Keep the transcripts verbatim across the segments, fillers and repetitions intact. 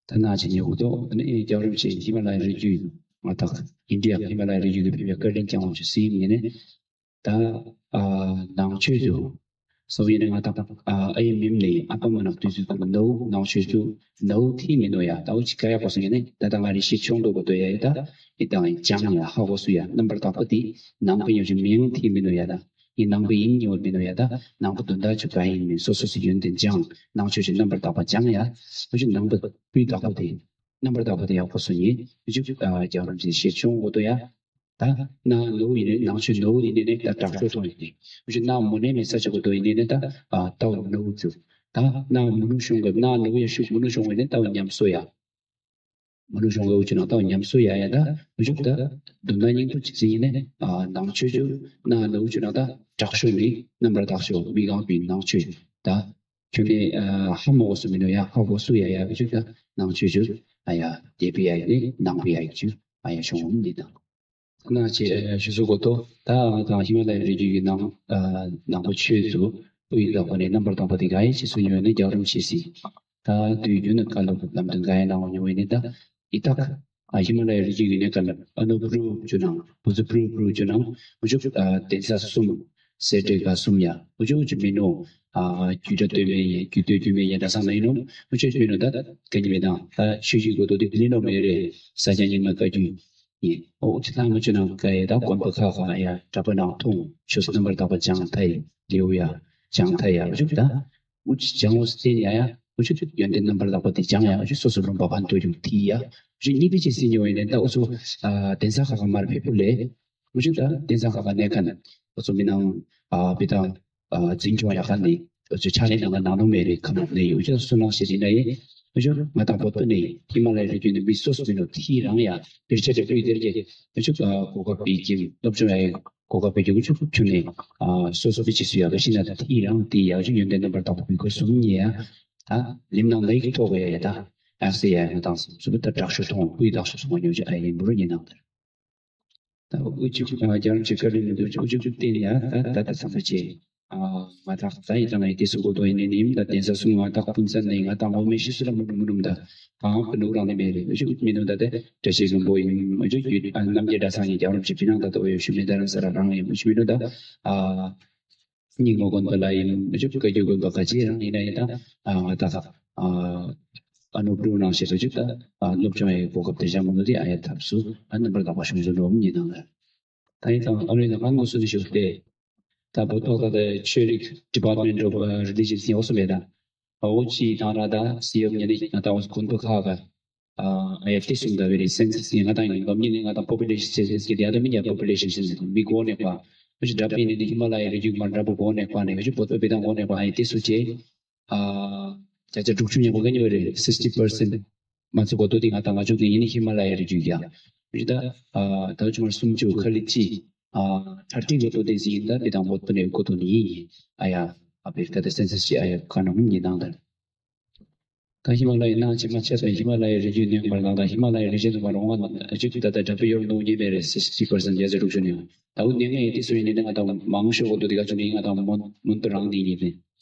ད་ནང་ཆེན་ཉོ་གི་འདུག་ཨ་ནི་རྒྱལ་བ་རིན་པོ་ཆེ་ཧི་མ་ལ་ཡའི་རི་རྒྱུད། ང་དང་ཨིན་ཌི་ཡ་ཧི་མ་ལ་ཡའི་རི་རྒྱུད་ཀྱི་ཕེབས་པའི་བཀའ་དྲིན་བསྐྱངས་པ་ཞིག་སྲིད་ཡིན་ནས། ད་ཨ་ནང་ཆོས་སུ་སོང་ཡིན་ནས། ང་དང་ཨ་ཨ་ཡེ་མིམ་ནས་ཨ་ཕ་མ་ནང་དུས་ཚོད་དུ་ནའུ་ནང་ཆོས་སུ་ནའུ་ཐི་མི་ནོ་ཡ། ད་འུ་ཅི་ག་ཡ་གོ་སོང་ཡིན་ནས། ད་ད་ང་རི་ཤི་ཆུང་དུ་གོ་དོ་ཡ་ཡ། ད་ཨི་དང་ཅང་ཡ་ཧ་གོ་སུ་ཡ། རྣམ་པར་དག་པ་དེ་ནང་པའི་ཡོ་ཅི་མིང་ཐི་མི་ནོ་ཡ། ད་ཡིན་ནང་པའི་ཡིན་ཉོ་མི་ནོ་ཡ། ད་ནང་པ་དོན་དག་ཆུ་ག་ཡིན་མིན་སོ་སོ་སི་ཡོན་ཏན་ཅང་ནང་ཆོས་ཀྱི་རྣམ་པར་དག་པ་ཅང་ཡ། འུ་ཅི་ནང་པ་སྤུས་དག་པ་དེ། རྣམ་པར་དག་པ་དེ་ཡག་པོ་སོང་ཡིན། འུ་ཅི་རྒྱལ་བ་རིན་པོ་ཆེ་ཤི་ཆུང་གོ་དོ་ཡ། ད་ན་ནོ་ཡིན་ནས་ནང་ཆོས་ནོ་ཡིན་ནས་ད་དྲག་ཤོས་ཐོང་ཡིན་ནས། འུ་ཅི་ན་མོ་ནས་མེད་ས་ཆ་གོ་དོ་ཡིན་ནས་ད་ཨ་ཏའོ་ནོ་ཚུ། ད་ན་མོ་ནུ་ཤོང་གི་ན་ནོ་ཡ་ཤུག་མོ་ནུ་ཤོང་ཡིན་ནས་ཏའོ་ཉམས་སོ་ཡ། མོ་ནུ་ཤོང་གི་འུ་ཅི་ན་ཏའོ་ཉམས་སོ་ཡ་ཡ། ད་འུ་ཅི་ད་དོན་དག་སྙིང་པོ་ཅི་ཟིན་ཡིན་ནས། ཨ་ནང་ཆོས་ཅུ་ན་ནོ་འུ་ཅི་ན་ད་དྲག་ཤོས་མི་རྣམ་པར་དག་ཤོས་མི་གང་པའི་ནང་ཆོས། ད་ཁྱོད་ནས་ཨ་ཧ་མོ་གོ་སུ་མི་ནོ་ཡ། ཧ་གོ་སུ་ཡ་ཡ། འུ་ཅི་ད་ནང་ཆོས་ཅུ་ཨ་ཡ་དེ་པི་ཡ་ཡི་ནང་པི་ཡ་ཡི་ཅུ་ཨ་ཡ་ཤོང་འོང་འདི་དང་། ན་ཆེ་ཞུ་སུ་གོ་ཏོ། ད་ང་དང་ཧི་མ་ལ་ཡའི་རི་རྒྱུད་ཀྱི་ནང་ཨ་ནང་པ་ཆོས་སུ་སྤུས་དག་པ་ནས་རྣམ་པར་དག་པ་དེ་ག་ཡེ་ཆེ་སུ་ཉོས་ནས་རྒྱལ་བ་རིན་པོ་ཆེ་སི། ད་དུས་རྒྱུན་ནས་བཀའ་སློབ་ལམ་སྟོན་ག་ཡེ་གནང་བ་ཉོ་བས་ནས། ད་ཨི་ཏག་ཨ་ཧི་མ་ལ་ཡའི་རི་རྒྱུད་ཀྱི་ནས་བཀའ་སློབ་ཨ་ནུ་པུ་རུ་ཅུ་ནང་བུ་ཚུ་པུ་རུ་པུ་རུ་ཅུ་ནང་འུ་ཅུ་ཨ་གདན་ས་གསུམ་སེ་འབྲས་དགའ་གསུམ་ཡ། འུ་ཅུ་འུ་ཅུ་མི་ནོ་ཨ་རྒྱུད་གྲྭ་སྟོད་སྨད་ཡ། རྒྱུད་སྟོད་རྒྱུད་སྨད་ཡ་འདྲ་སང་ན་ཡིན་ནོ། འུ་ཅུ་མི་ནོ་ད་ག་ཉི་མེད་དང་ད་ཆོས་ཀྱི་གོ་ཏོ་དེ་ལི་ནོ་མེ་རེ། ས་སྐྱ་རྙིང་མ་བཀའ་བརྒྱུད་ཡིན། ཨོ་ཅི་ལྷ་མ་ཅུ་ནང་བཀའ་ཡེ་ད་དགོན་པ་ཁག་ཁག་ཡ་གྲྭ་པ་ནང་ཐོང་ཆོས་སུ་རྣམ་པར་དག་པ་བྱང་ཐ་ཡི་ལེའུ་ཡ་བྱང་ཐ་ཡ་འུ་ཅུ་ད། འུ་ཅི་བྱང་འོ་སྟེ་ཡ་ཡ། འུ་ཅུ་ཡོན་ཏན་རྣམ་པར་དག་པ་དེ་བྱང་ཡ། འུ་ཅུ་སོ་སོ་རུམ་པ་ཕན་ཐོགས་ཡོང་ཐི་ཡ། འུ་ཅུ་གཉིས་པའི་ཅི་སི་ཉོ་ཡིན་ནས་ད་འུ་ཚོ་ཨ་གདན་ས་ཁག་ཁག་མར་ཕེབས་པོ་ལས། འུ་ཅུ་ད་གདན་ས་ཁག་ཁག་གནས་མཁན་འུ་ཚོ་མི་ནང་ཨ་བི་དང་ཨ་འཛིན་སྐྱོང་ཡག་ག་ནས་འུ་ཚོ་ཕྱག་ལས་གནང་ག་ནང་ནོ་མེ་རེ་ཁ་མོ་ནས་ཡོད། འུ་ཅུ་སུ་ནང་ཞེ་རི་ན་ཡེ། འུ་ཅུ་ང་དང་བོད་པ་ནས་ཧི་མ་ལ་ཡའི་རི་རྒྱུད་ནས་མི་སོ་སོ་མི་ནོ་ཐི་རང་ཡ་བེར་ཆ་རེ་པུའི་དེར་གྱི་འུ་ཅུ་ཨ་གོ་སྐབས་པའི་གི་སློབ་སྦྱོང་ཡ་གོ་སྐབས་པའི་གི་འུ་ཅུ་ཁུ་ཆུ་ནས་ཨ་སོ་སོ་པའི་ཅི་སུ་ཡ་ག་ཤི་ན་ད་ཐི་རང་དེ་ཡ་འུ་ཅུ་ཡོན་ཏན་རྣམ་པར་དག་པ་པའི་གོ་སུམ་ཉེ་ཡ། ད་ལིམ་ནང་ལ་ཡིག་ཐོག་གི་ཡ་ཡ་ད་ཨ་སེ་ཡ་ང་དང་སུ་སུ་ད་དྲག་ཤོས་ཐོང་པུའི་དྲག་ཤོས་ཐོང་ཉོ་ཅི་ཨ་ཡིན་འབུར་ཉེ་ནང་དེར། ད་འུ་ཅུ་ཨ་རྒྱལ་རིམ་གྱི་བཀའ་དྲིན་མི་འདུག་འུ་ཅུ་བསྟན་ཡ་ད་ད་ད་ཚང་མ་ཅེ། ཨ་ང་དང་ད་ཡི་ད་ང་ཡི་དེ་སུ་གོ་དོ་ཡིན་ནི་ནིམ་ད་གདན་ས་སུ་ང་དང་ཕུན་ཚན་ནི་ང་དང་འོ་མེ་ཤི་སུ་ལ་མུ་རུ་མུ་རུམ་ད་གང་གི་ནུག་རང་ནི་མེ་རེ། འུ་ཅུ་མི་འདུག་ད་དེ་བཀྲ་ཤིས་ལྷུན་པོ་ཡིན། འུ་ཅུ་རྒྱུད་ཨ་རྣམ་རྒྱལ་གྲྭ་ཚང་ཡིན། རྒྱལ་རིམ་གྱི་ཕི་ནང་ད་དོ་ཡོ་ཤུ་མི་ད་རང་ས་ར་རང་ཡིན། འུ་ཅུ་མི་འདུག་ད་ཨ་སྙིང་མོ་དགོན་པ་ལ་ཡིན། འུ་ཅུ་བཀའ་བརྒྱུད་དགོན་པ་ག་ཅི་རང་ཡིན་ན་ཡིན་ད་ཨ་ང་ད་ཨ་ཨ་ནུ་པྲུ་ནང་ཞེས་འུ་ཅུ་ད་ཨ་སློབ་སྦྱོང་ཡི་གོ་སྐབས་དེ་བཞག་མ་ནུ་དེ་ཨ་ཡ་ཐབས་སུ་ཨ་རྣམ་པར་དག་པ་བྱུང་ཚུལ་ལོ་མི་ཉིན་ནང་ལ། ད་ཡིན་ཙང་ཨ་རི་དང་ཨང་གོ་སུ་ནི་ཞུགས་ཏེ། ད་བོད་ཐོག་ད་ཆོས་རིག་Department of Religion ཟེར་འོ་སོ་མེད་ད། འོ་ཅི་དང་ར་ད་སི་ཡོམ་ཉེ་ནི་ང་ད་འོ་དགོན་པ་ཁག་ག་ཨ་ཡ་ཏི་སུམ་ད་བེ་རི་སེན་སི་སི་ང་ད་ཡིན་གམ་ཉེ་ནི་ང་ད་པོ་པུ་ལེ་ཤན་སེན་སི་སི་གི་ཡ་ད་མི་ཉ་པོ་པུ་ལེ་ཤན་སེན་སི་སི་མི་གོ་ནེ་པ། འོ་ཅི་འདྲ་པི་ནི་ནི་ཧི་མ་ལ་ཡ་རི་རྒྱུད་མ་འདྲ་པོ་གོ་ནེ་པ་ནི་འོ་ཅི་བོད་པ་བེ་ད་གོ་ནེ་པ་ཨ་ཡ་ཏི་སུ་ཅེ། ཨ་བརྒྱ་ཆ་དྲུག་ཅུ་ཉེ་བོ་ག་ཉེ་བོ་རེད། sixty percent མ་ཚོ་གོ་ཏོ་དེ་ང་དང་ང་ཚོ་དེ་ཡིན་ནི་ཧི་མ་ལ་ཡ་རི་རྒྱུད་ཡ། རི་ད་ཨ་ད་ཆུ་མར་སུམ་ཅུ་ཁ་ལི་ཅི་ཨ་ཐར་ཊི་གོ་ཏོ་དེ་ཟིན་ཡིན། ད་དེ་དང་བོད་པ་ནས་གོ་ཏོ་ནི་ཡིན་ཡིན། ཨ་ཡ་ཨ་བེར་ད་དེ་སེན་སི་སི་ཅི་ཨ་ཡ་ཁ་ནོ་མིན་ཡིན་ནང་ད། ད་ཧི་མ་ལ་ཡ་ནང་ཆེ་མ་ཆེ་ད་ཧི་མ་ལ་ཡ་རི་རྒྱུད་ནས་མར་ལ་ད་ཧི་མ་ལ་ཡ་རི་རྒྱུད་ནས་མར་འོང་བ་ཅིག་ད་ད་འདྲ་པོ་ཡོར་ནོ་ཉེ་བེ་རེད། sixty percent བརྒྱ་ཆ་དྲུག་ཅུ་ནས། ད་འུ་ནེ་ངས་དེ་སུ་ཡིན་ནི་ང་དང་མང་ཤོས་གོ་ཏོ་དེ་ག་ཆུ་ནི་ང་དང་མོན་མོན་པ་རང་དེ་ཡིན་ནི།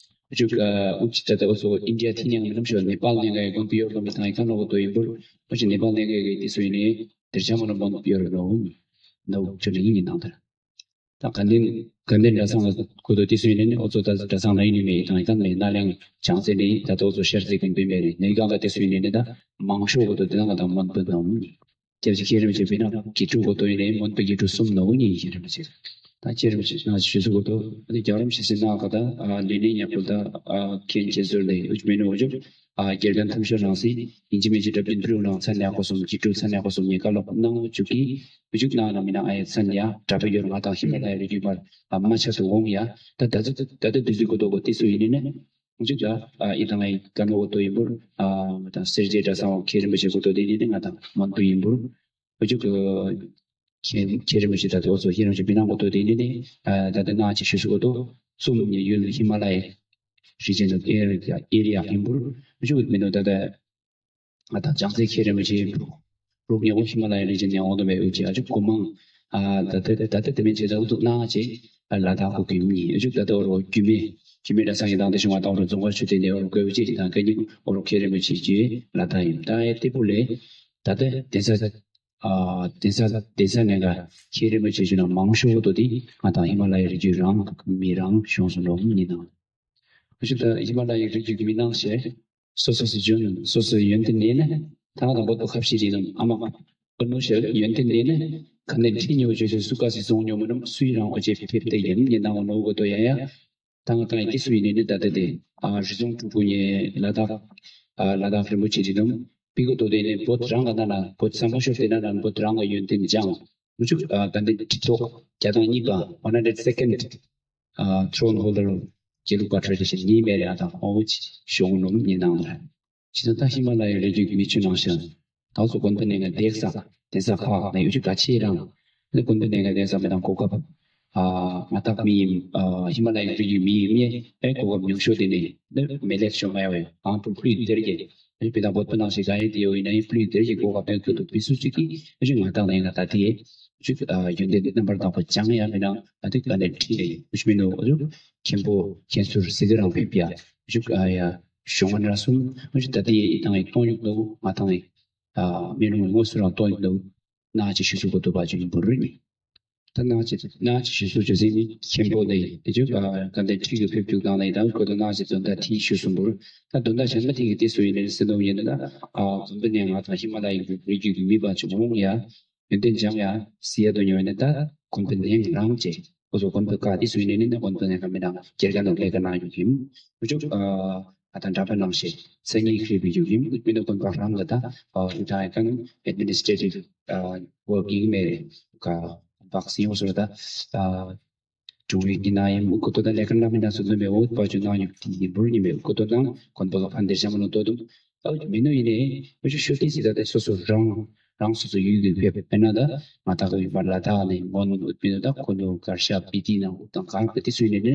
འུ་ཅུ་ཨ་འུ་ཅི་ད་ལྟ་འུ་ཚོ་ཨིན་ཌི་ཡ་ཐི་ཉང་མི་ལམ་ཤོར་ནེ་པཱལ་ནེ་གའི་གོན་པི་ཡོར་གོན་པི་ཐང་ཡི་ཁ་ནོ་གོ་ཏོ་ཡིན་པུར། འུ་ཅི་ནེ་པཱལ་ནེ་གའི་གི་དེ་སུ་ཡིན་ནི་དེར་ཆ་མ་ནོ་མོན་པི་ཡོར་ནོ་ནོ་ཅུ་ནི་ཡིན་ནི་ནང་དར། ད་ག་ནེ་ག་ནེ་འདྲ་སང་གོ་ཏོ་དེ་སུ་ཡིན་ནི་འུ་ཚོ་ད་འདྲ་སང་ལ་ཡིན་ནི་མེ་ཐང་ཡི་ཁ་ནེ་ན་ལེང་བྱང་སེ་ནི་ད་ལྟ་འུ་ཚོ་ཤར་ཟེ་གོན་པི་མེ་རེ་ནེ་གང་ག་དེ་སུ་ཡིན་ནི་ད་མང་ཤོས་གོ་ཏོ་དེ་ན་ང་དང་མོན་པི་ནོ། སྐྱབས་རྗེ་མཁན་རིན་པོ་ཆེ་བི་ན་དགེ་ཕྲུག་གོ་ཏོ་ཡིན་ནའི་མོན་པའི་དགེ་ཕྲུག་གསུམ་ནོ་གཉིས་ཡིན། མཁན་རིན་པོ་ཆེ་ད་མཁན་རིན་པོ་ཆེ་ང་ཞུ་སུ་གོ་ཏོ་ཨ་ནི་རྒྱལ་རིན་པོ་ཆེ་སི་ནང་ག་ད་ལི་ནི་ཉག་པོ་ད་མཁན་རྒྱ་ཟུར་ལས་འུ་ཅུ་མེ་ནོ་འུ་ཅུ་ཨ་རྒྱལ་ཁམས་ཐམ་ཤོར་རང་སི་ཡིན་གཅིག་མིན་གཅིག་དྲ་བདུན་དྲུག་ནང་ཚན་ཡག་པོ་གསུམ་དགེ་ཕྲུག་ཚན་ཡག་པོ་གསུམ་ཉེ་ཀ་ལོག་གནང་འུ་ཅུ་གི་འུ་ཅུ་ནང་ན་མི་ན་ཨ་ཡ་ཚན་ཡ་དྲ་བི་ཡོར་ང་དང་ཧི་མ་ལ་ཡ་རི་རྒྱུད་པར་ཨ་མ་ཆ་དུ་འོང་ཡ། ད་ད་ད་ད་ད་དུས་ཚོད་གོ་ཏོ་གོ་ཏི་སུ་ཡིན་ནི་ནི། འཇིག་ལ་ཨ་ཨི་དང་ཨི་ཀ་ནོ་ཏོ་ཡིན་པུར་ཨ་དང་སེར་སྐྱའི་གྲྭ་ཚང་མཁན་རིན་པོ་ཆེ་གོ་ཏོ་དེ་ནི་ནི་ང་དང་མང་པོ་ཡིན་པུར། འོ་ཅུ་གི་མཁན་མཁན་རིན་པོ་ཆེ་ད་དེ་འོ་ཚོ་ཡིན་རིན་པོ་ཆེ་མི་ནང་གོ་ཏོ་དེ་ནི་ནི་ཨ་ད་དེ་ནང་ཆེ་ཤོས་སུ་གོ་ཏོ་གསུམ་ནི་ཡུལ་ཧི་མ་ལ་ཡའི་རི་ཅན་དུ་ཨེ་རི་ཡ་ཨེ་རི་ཡ་ཡིན་པུར། འོ་ཅུ་གི་མི་ནོ་ད་ད། ང་དང་བྱང་རྩེ་མཁན་རིན་པོ་ཆེ་འབྲུག་འབྲུག་ཉེ་བོ་ཧི་མ་ལ་ཡའི་རི་ཅན་ནས་འོང་དུ་མེད་འུ་ཅི་ཨ་ཅུ་གོ་མང་ཨ་ད་ད་ད་ད་དེ་མིན་ཆེ་ད་འུ་ཐུག་ན་ཆེ་ཨ་ལ་དྭགས་གོ་གི་མི་ཨ་ཅུ་ད་ད་རོ་རྒྱུད་མེད་ ཁྱིམ་མི་གྲྭ་ཚང་གི་དང་དེ་བཞིན་ང་དང་རུ་རྫོང་དཀར་ཆོས་སྡེ་ནས་རུ་དགོས་པ་ཅིག་དང་སྐད་ཉིན་རུ་མཁན་རིན་པོ་ཆེ་གི་ལ་དྭགས་ཡིན། ད་ཨེ་ཏི་པུ་ལས་ད་ལྟ་གདན་ས་ཨ་གདན་ས་གདན་ས་ནས་ག་མཁན་རིན་པོ་ཆེ་ཞུ་ན་མང་ཤོས་དོ་དེ་ང་དང་ཧི་མ་ལ་ཡའི་རི་རྒྱུད་རང་མི་རང་བྱུང་སོང་འགྲོ་མི་ཡིན་ནང་། ཁོ་ཞུ་ད་ཧི་མ་ལ་ཡའི་རི་རྒྱུད་ཀྱི་མི་ནང་བཞིན་སོ་སོ་སི་ཇོན་སོ་སོའི་ཡོན་ཏན་ནས་ན་ཐང་དང་བོད་པ་ཁ་བཤད་ཡིན་ནམ་ཨ་མ་ཨ་ནུ་ཞལ་ཡོན་ཏན་ནས་ན་ག་ནས་ཁྲིད་ཉོ་བྱོས་བྱོས་སུ་ཀ་སི་སོང་ཉོ་མི་རམ་སུའི་རང་ཨོ་ཅེ་ཕེབས་ཏེ་ཡིན་ཉེ་ནང་ནོ་གོ་དོ་ཡ་ཡ། ཐང་ཐང་ཡི་སུ་ཡིན་ནི་ད་ལྟ་དེ་ཨ་རི་ཟུང་ཀྲུ་པུ་ཉེ་ལ་དྭགས་ཨ་ལ་དྭགས་རིན་པོ་ཆེ་རི་ནམ་པི་གོ་དོ་དེ་ནས་བོད་རང་ག་ན་ན་བོད་སམ་པ་ཤོར་དེ་ན་ན་བོད་རང་ག་ཡོན་ཏན་ཅང་། མུ་ཆུ་ཨ་ད་འདི་ཁྲི་ཐོག་བརྒྱ་དང་གཉིས་པ་one hundred second ཨ་throne holder རྒྱལ་ལུགས་པ་ཊི་རེ་ཌི་ཤན་གཉིས་མེད་རེ་ཨ་དང་ཨོ་ཅི་ཞོང་ནོམ་ཉེ་ནང་ལ། ཇི་ལྟར་ད་ཧི་མ་ལ་ཡའི་རི་རྒྱུད་ཀྱི་མི་ཆུ་ནང་བཞིན། ད་སོ་དགོན་པ་ནས་ང་བསྡད་ས་བསྡད་ས་ཁག་ནས་ཡོད་ཆུ་ག་ཆེ་རང་། ནི་དགོན་པ་ནས་ང་བསྡད་ས་མི་དང་གོ་སྐབས། ཨ་ང་དག་མི་ཡིན། ཨ་ཧི་མ་ལ་ཡའི་རི་རྒྱུད་མི་ཡིན་ངས་ཨེ་གོ་སྐབས་ཉུང་ཤོས་དེ་ནས་ནི་མེ་ལེགས་ཤོ་མ་ཡོད་ཨང་དུ་ཕུལ་དེར་གྱི་ཨེ་བི་དང་བོད་པ་ནང་བཞིན་ག་ཡེ་དེ་ཡོད་ཡིན་ན་ཡིན་ཕུལ་དེར་གྱི་གོ་སྐབས་དོན་ཁུལ་དུ་བི་སུ་གཅིག་གིས་ཨེ་ཆུ་ང་དག་ནས་ང་ད་དེ་ཆུ་ཨ་ཡོན་ཏན་རྣམ་པར་དག་པ་སྦྱང་ཡ་མི་དང་ཨ་དེ་ག་ནས་ཁྲིད་ལས་ཨེ་ཆུ་མི་ནོ་ཨེ་ཆུ་མཁན་པོ་མཁན་ཟུར་སི་གི་རང་ཕེབས་ཡ་ཨེ་ཆུ་ཨ་ཡ། གཞུང་ང་ར་གསུམ་ཨུ་ཆུ་ད་ལྟའི་ཡི་དང་ཡི་གཏོང་ཡུག་ནུ་ང་དང་ཡི་ཨ་མི་རུང་དངོས་སུ་རང་གཏོང་ཡུག་ནུ་ནག་ཅིག་ཞུ་སུ་གོ་ཏོ་བ་ཅུ་ཡིན་པོ་རུ་ནི། ད་ནག་ཅིག་ནག་ཅིག་ཞུ་སུ་ཅུ་ཟིན་ནི་ཁྱེན་པོ་ནི་ཨི་ཆུ་ཨ་ག་འདི་ཁྲི་གི་ཕེབས་ཅུག་དང་ནི་ད་གོ་ཏོ་ནག་ཅིག་དོན་དག་ཐི་ཞུ་སུ་འབུར། ད་དོན་དག་གཞན་མ་ཐི་གི་ཏི་སུ་ཡིན་ནི་སི་ནོ་ཡིན་ནི་ད་ཨ་གོམ་པ་ནས་ང་དང་ཧི་མ་ལ་ཡི་རི་རྒྱུད་ཀྱི་མི་བ་ཅུ་མོང་ཡ། ཡོན་ཏན་སྦྱང་ཡ་སི་ཡ་དོ་ཉོ་ནི་ད་གོམ་པ་ནས་རང་ཅེ། ཨོ་ཚོ་དགོན་པ་ཀ་ཏི་སུ་ཡིན་ནི་ནི་དགོན་པ་ནས་ཀ་མི་དང་སྒེར་ག་ནང་ལས་ཀ་གནང་ཡོད་ཀྱིན། ཨུ་ཅུ་ཨ་ཨ་དང་འདྲ་པ་ནང་བཞིན་མཚན་ཉིད་ཁྲིད་པའི་ཡོད་ཀྱིན། ཨུ་མི་ནི་དགོན་པ་རང་གི་ད་ཨ་ཨུ་ཐང་ཡ་ཀ་ནི་ཨེ་ཌི་མི་ནི་སི་ཊྲེ་ཊིབ་ཨ་ཝར་ཀིང་མེ་རེ་ཀ་བག་སི་ཡོང་སོ་ད་ཨ་ཀྲུང་རིག་གི་ན་ཡིན། ཨུ་ཀུ་ཏོ་ད་ལས་ཀ་འདྲ་མི་འདྲ་སུ་འཛོམས་པའི་འོད་པ་ཅུ་ནང་ཡོད་ཀྱི་ཡིན་པུར་ཉི་མེ་ཨུ་ཀུ་ཏོ་ནང་དགོན་པ་ག་ཕན་བདེ་ཤ་མ་ནོ་ཏོ་དུམ། ཨ་མི་ནུ་ཡིན་ནའི་ཨུ་ཅུ་ཤོ་ཏི་སི་ད་ཏེ་སོ་སོ་རང་རང་སོ་སོ་ཡུལ་གྱི་ཕེབས་ཨེ་ན་ད་ང་དག་གི་ཡུལ་པ་ལ་དྭགས་ནས་མོན་ཨུཏྤལ་ད་ཁོ་ནུ་གར་ཤ་པི་ཏི་ནང་ཨུ་དང་གང་གི་ཏི་སུ་ཡིན་ནའི་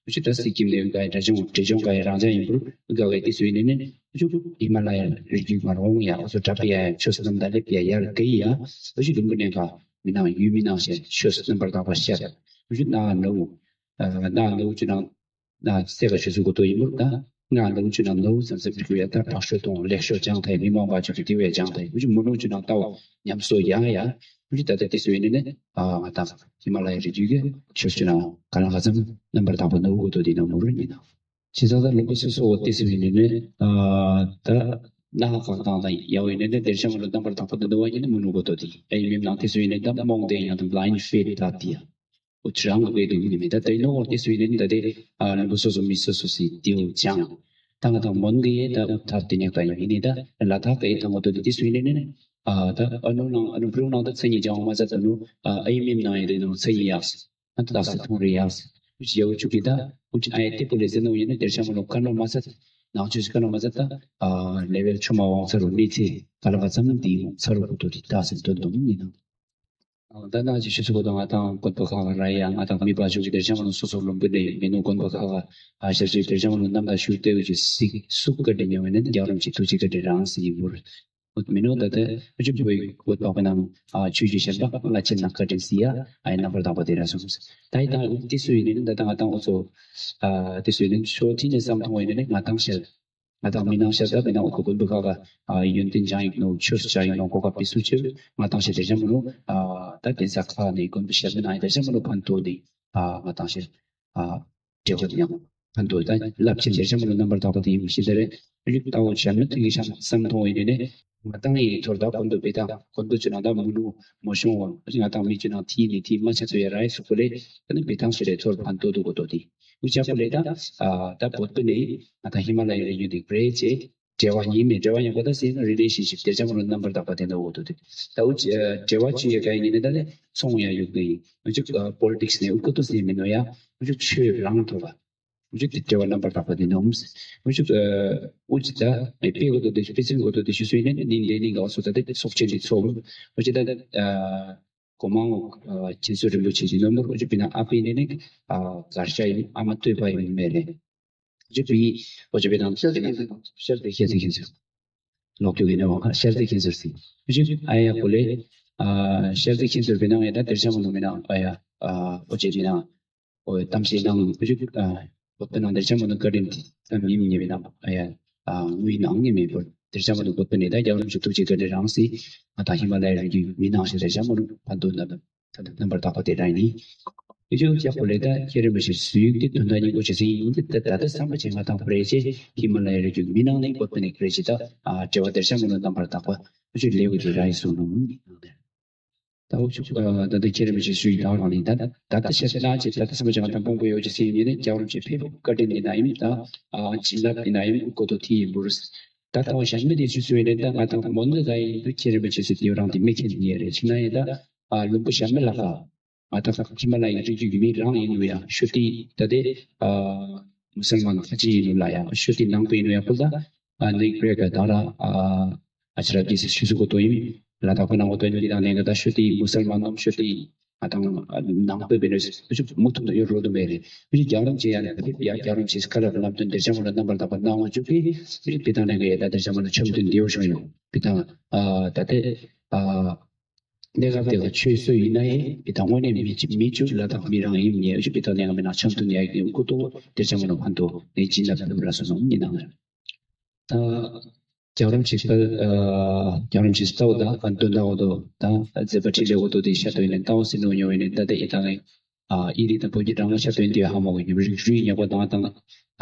ཨུ་ཅུ་ད་སི་ཀིམ་ནས་ཨུ་ག་ཡི་གྲྭ་ཆུང་གྲྭ་ཆུང་ག་ཡི་རང་ཅག་ཡིན་པུར་ཨུ་ག་གི་ཏི་སུ་ཡིན་ནའི་ཨུ་ཅུ་ཧི་མ་ལ་ཡ་རི་རྒྱུད་མ་རོང་ཡ་ཨུ་ཚོ་གྲྭ་པི་ཡ་ཆོས་སྣམ་ད་ལེབ་ཡ་ཡར་གི་ཡ་ཨུ་ཅུ་ལུམ་བུ་ནས་ག་མི་ནང་ཡུལ་མི་ནང་བཤད་ཆོས་རྣམ་པར་དག་པ་བཤད་ཨུ་ཅུ་ན་ནུ་ཨུ་ན་ནུ་ཨུ་ཅུ་ནང་ན་སེ་ག་ཆུ་ཚུ་གོ་ཏོ་ཡིན་མུར་ད་ང་ལུང་ཆུ་ན་ནོ་ཙམ་ཙམ་ཅིག་ཡ་ད་དྲག་ཤོས་དང་ལེགས་ཤོས་སྦྱང་ཐལ་མི་མང་བ་ཆུ་ཚུ་དེ་བས་སྦྱང་ཐལ་མུ་ཆུ་མུ་ནུ་ཆུ་ན་ལྟ་བ་ཉམས་གསོ་ཡ་ཡ་མུ་ཆུ་ད་ལྟ་དེ་སུ་ཡིན་ནི་ཨ་ང་དང་ཧི་མ་ལ་ཡ་རི་རྒྱུད་ཀྱི་ཆུ་ཆུ་ན་ག་ལ་ག་ཙམ་རྣམ་པར་དག་པ་ནོ་གོ་ཏོ་དེ་ན་མུ་རུ་ཡིན་ན་ཆི་ས་ད་ལུང་པ་སུ་སོ་བ་དེ་སུ་ཡིན་ནི་ཨ་ད་ན་ག་དང་ད་ཡ་བ་ཡིན་ནི་དེ་ར་ཤ་མུ་རུ་རྣམ་པར་དག་པ་ནོ་བ་ཡིན་ནི་མུ་ནུ་གོ་ཏོ་དེ་ཨ་ཡིན་མིན་ནང་དེ་སུ་ཡིན་ནི་ད་རྨོངས་དེ་ཡང་དང་blind faith ད་དེ་ཡ། འུ་ཅི་རང་གི་བེད་དུ་ཡིན་མེད་ད་དེ་ནོ་དེ་སུ་ཡིན་ནི་ད་དེ་ཨ་ལུང་པ་སོ་སོ་མི་སོ་སོ་སི་དེའུ་ཅང་ད་ང་དང་མོན་གི་ཡེ་ད་འུ་ཐར་དེ་ཉག་ད་ཡིན་ནི་ད་ལ་དྭགས་གི་ཡེ་ད་ངོ་དོ་དེ་དེ་སུ་ཡིན་ནི་ནི་ཨ་ད་ཨ་ནུ་ནང་ཨ་ནུ་བྲུ་ནང་ད་མཚན་ཉིད་ཅང་མ་ཚ་ད་ནུ་ཨ་ཨ་ཡིན་མིན་ནང་ཡིན་དེ་ནུ་མཚན་ཉིད་ཡག་སི་ཨ་ད་ད་སི་ཐོང་རེ་ཡག་སི་འུ་ཅི་ཡ་འུ་ཅུ་གི་ད་འུ་ཅི་ཨ་ཡེ་དེ་པོ་ལེ་ཟེ་ནུ་ཡིན་ནི་དེ་ཤ་མ་ནུ་ཀ་ནོ་མ་ཚ་ནང་ཆུ་སི་ཀ་ནོ་མ་ཚ་ད་ཨ་ལེ་ཝེལ་ཆུ་མ་ཝང་ཚ་རུ་ནི་ཚི་ག་ལ་ག་ཙམ་དེ་ཡོང་ཚ་རུ་གོ་དོ་དེ་ད་སི་དོན་དུ་མི་ནང་། ད་ནང་ཅིག་ཞུ་ཚུལ་གོ་དང་ང་དང་དགོན་པ་ཁག་ལ་ར་ཡ་ང་དང་མི་པ་ཆུ་གི་དེ་ཤ་མ་ནུ་སོ་སོ་ལུམ་བུ་ནས་མི་ནུ་དགོན་པ་ཁག་ཨ་ཞབས་ཞུ་དེ་ཤ་མ་ནུ་རྣམ་དག་ཞུ་ལྟེ་བའི་ཅིག་སི་སུག་ག་དེ་ཉོ་བའི་ནི་རྒྱ་རོམ་ཅིག་ཐུགས་ཅིག་ག་དེ་རང་སི་ཡིན་བུར་མི་ནུ་ད་དེ་ཨ་ཅུ་བོའི་བོད་པ་ཁོ་ནང་ཨ་ཆུ་ཅི་ཤར་པ་ལ་ཆེ་ནག་ག་དེ་སི་ཡ་ཨ་ཡི་རྣམ་པར་དག་པ་དེ་ར་སོང་ད་ཡི་དང་དེ་སུ་ཡིན་ནི་ད་ད་ང་དང་འུ་ཚོ་ཨ་དེ་སུ་ཡིན་ནི་ཤོ་ཐི་ནས་བསམ་མཐོང་བ་ཡིན་ནི་ང་དང་ཤར། ང་དང་མི་ནང་ཤར་ད་མི་ནང་འུ་ཚོ་དགོན་པ་ཁག་ག་ཨ་ཡོན་ཏན་སྦྱང་ཡིག་ནོ་ཆོས་སྦྱང་ཡིག་ནོ་གོ་སྐབས་ཕུན་སུམ་ཚོགས་ང་དང་ཤར་དེ་ཤ་མ་ནུ་ཨ་ད་གདན་ས་ཁག་ནས་དགོན་པ་ཤར་མི་ནང་ཡི་དེ་ཤ་མ་ནུ་ཕན་ཐོགས་ནི་ཨ་ང་དང་ཤར་ཨ་འབྲེལ་བ་དེ་ཡང་ཕན་ཐོགས་ད་རླབས་ཆེན་དེ་ཤ་མ་ནུ་རྣམ་པར་དག་པ་དེ་ཡིན་ཞེས་ཟེར་རེད། རིགས་ལྟ་བུ་བྱ་མི་ཐུག་གི་ཤ་བསམ་མཐོང་བ་ཡིན་ནི་ང་དང་ཡི་ཐོར་ད་དགོན་པ་བེ་ད་དགོན་པ་ཆུ་ནང་ད་མུ་ནུ་མོ་ཤོང་བ་ང་དང་མི་ཆུ་ནང་ཐི་ནི་ཐི་མ་ཆ་ཚོ་ཡ་ར་ཡི་སུ་གོ་ལེ་ད་ནི་བེ་ཐང་ཤ་རེ་ཐོར་ཕན་ཐོགས་དུ་གོ་ཏོ་དེ། འུ་ཅག་པོ་ལས་ད་ཨ་ད་བོད་པ་ནས་ང་དང་ཧི་མ་ལ་ཡའི་རི་རྒྱུད་འདི་བྲེ་ཅེ་འབྲེལ་བ་ཉིན་མེད་འབྲེལ་བ་ཉིན་གོ་ད་ཟེར་ན་རི་ལེ་ཤན་ཤིབ་དེ་ཅག་མ་ནོ་རྣམ་པར་དག་པ་དེ་འདྲ་འོ་དོ་དེ་ད་འུ་ཅག་འབྲེལ་བ་ཅི་ཡོད་ག་ཡིན་ནི་ད་ལས་ཚོང་ཡ་ཡོད་གི་ཡིན། འུ་ཅག་པོ་ལི་ཊིག་སི་ནས་འུ་ཀ་ཏོ་ཟེར་མི་ནོ་ཡ་འུ་ཅག་ཆོས་རང་ཐོབ་པ་འུ་ཅག་དེ་འབྲེལ་བ་རྣམ་པར་དག་པ་དེ་འདྲ་འོ་འུ་ཅག་འུ་ཅག་ད་དཔེ་གོ་དོ་དེ་དཔེ་ཚན་གོ་དོ་དེ་ཞུ་སོ་ཡིན་ནི་ནི་འདི་ནི་ག་བ་སོ་ད་དེ་སོག་ཆེན་དེ་ཚོ་འུ་ཅག་ད་ད། གོ་མང་ཨ་ཁྱེད་ཚོ་རིན་པོ་ཆེ་གི་རྣམ་པར་འོ་ཅི་པི་ན་ཨ་པི་ནི་ནི་ཨ་གར་ཤ་ཡིན་ཨ་མ་ལྟོས་པ་ཡིན་མེད་རེད། འོ་ཅི་པི་འོ་ཅི་པི་དང་ཤར་ཏེ་ཁྱེད་ཚོ་ཤར་ཏེ་ཁྱེད་ཚོ་ཁྱེད་ཚོ་ལོག་རྒྱུ་གི་ནི་འོ་ཤར་ཏེ་ཁྱེད་ཚོ་སི་འོ་ཅི་ཨ་ཡ་གོ་ལེ་ཨ་ཤར་ཏེ་ཁྱེད་ཚོ་པི་ན་ཡ་ད་དེར་ཤ་མ་ནོ་མི་ན་ཨ་ཡ་ཨ་འོ་ཅི་པི་ན་འོ་གཏམ་བཤད་ནང་འོ་ཅི་ཨ། བོད་པའི་ནང་དེར་ཆ་མ་ནུ་བཀའ་དྲིན་དེ་ཙམ་ཡིན་མི་ཉེ་བའི་ནང་ཨ་ཡ། ཨ་དངུལ་ནང་ངེས་མེད་པར་དེར་ཆ་མ་ནུ་བོད་པའི་ནས་ད་རྒྱལ་བ་རིན་པོ་ཆེ་ཐུགས་རྗེ་བཀའ་དྲིན་རང་སྲིད་ང་དང་ཧི་མ་ལ་ཡའི་རི་རྒྱུད་མི་ནང་ཞིག་དེར་ཆ་མ་ནུ་ཕན་ཐོགས་ན་ད་ད་རྣམ་པར་དག་པ་དེ་འདྲ་ཡིན། ཨེ་ཅོ་ཅག་པོ་ལས་ད་ཁྱེད་རིན་པོ་ཆེ་སུ་ཡིག་དེ་དོན་དག་སྙིང་པོ་ཆེ་སེ་ཡིན་དེ་ད་ད་ད་བསམ་པ་ཆེ་ང་དང་པོ་རེ་ཆེ་ཧི་མ་ལ་ཡའི་རི་རྒྱུད་མི་ནང་ནས་བོད་པའི་ནས་ཀི་རེ་ཆེ་ད་ཨ་དྲི་བ་དེར་ཆ་མ་ནུ་རྣམ་པར་དག་པ་ཨེ་ཅོ་ལེའུ་དེ་ར་ཡིན་སོང་ནུ། ད་འུ་ཚོ་ད་ལྟ་ཁྱེད་རང་མི་ཆེ་སུ་ཡིན་ད་རང་ནི་ད་ད་ལྟ་ཤ་ཤ་ལ་ཆེ་ད་ལྟ་བསམ་པ་ཅང་དང་དཔང་པོ་ཡོད་ཀྱི་སེམས་ཡིན་ནི་རྒྱལ་རབས་ཆེ་ཕེབས་བཀའ་དྲིན་ཡིན་ན་ཡིན་ད་ཨ་བྱིན་རླབས་ཡིན་ན་ཡིན་ཀོ་ཏོ་ཐི་ཡིན་པུར་ད་ལྟ་བ་ཞན་མི་དེ་ཆུ་སུ་ཡིན་ནི་ད་ང་དང་མོན་ནི་ད་ཡིན་དུ་ཁྱེད་རང་མི་ཆེ་སུ་དེ་རང་དེ་མི་ཁྱེད་ཡིན་རེད་ཆི་ན་ཡིན་ད་ཨ་ལུམ་བུ་ཞན་མི་ལ་ཁ། ང་ད་ཧི་མ་ལ་ཡའི་རི་རྒྱུད་ཀྱི་མི་རང་ཡིན་ནོ་ཡ་ཤོ་ཏི་ད་དེ་ཨ་མུ་སལ་མན་ཁ་ཅིག་ཡིན་ནོ་ལ་ཡ་ཤོ་ཏི་ནང་དུ་ཡིན་ནོ་ཡ་ཁོ་ད་ཨ་ནིག་པྲེ་ཀ་ད་ར་ཨ་ཨ་ཅི་ར་ཏི་སི་ཤུ་སུ་གོ་ཏོ་ཡིན་ལ་ད་ཁོ་ནང་གོ་ཏོ་ཡིན་ལི་དང་ནས་ང་ད་ཤོ་ཏི་མུ་སལ་མན་ནོམ་ཤོ་ཏི་ང་དང་ནང་པའི་བེ་ནོ་སི་ཨུ་ཅུ་མུ་ཐུམ་དུ་ཡོད་རོ་དུ་མེ་རེ་ཨུ་ཅུ་རྒྱལ་རམ་ཅེ་ཡ་ནས་ཕེབས་ཡ་རྒྱལ་རམ་ཅེ་སི་ཁ་ལ་ལམ་སྟོན་དེར་ཆ་མ་ལ་རྣམ་པར་དག་པ་གནང་བ་ཅུ་ཕི་ཨུ་ཅུ་ཕི་དང་ནས་ང་ཡ་ད་དེར་ཆ་མ་ལ་ཆོམ་དུ་འདེའུ་ཤོ་ཡོང་ཕི་དང་ཨ་ད་དེ་ཨ། གནས་སྐབས་དེ་ལ་ཆོས་སྲོལ་ཡིན་ན་ཡང་བི་དང་དངོས་གནས་མི་གཅིག་མི་གཅིག་ལ་དྭགས་མི་རང་ཡིན་ཉེ་ཞུ་བི་དང་གནས་ང་མི་ནང་འཆམ་དུ་ཉག་གི་སྐུ་ཏོ་དེ་ཆ་མ་ནོ་ཕན་ཏོ་ནས་སྦྱིན་བདག་ཕེབས་ར་སོ་སོ་ཡིན་ནང་ལ། ད་རྒྱལ་རམ་ཆེ་ས་རྒྱལ་རམ་ཆེ་ས་ཏའོ་ད་ག་འདོན་ད་འོ་དོ་ད་མཛད་པ་ཁྲི་ལེ་འོ་དོ་དེ་ཤ་དོ་ཡིན་ནས་ཏའོ་སི་ནོ་ཉོ་ཡིན་ནས་ད་དེ་ཡི་དང་ཨ་ཨི་རི་དང་བོད་ཀྱི་གྲངས་ཀ་ཤ་དོན་དེ་ཧ་མོ་གི་ཉོ་རིགས་རུས་ཉོ་པ་དང་དང་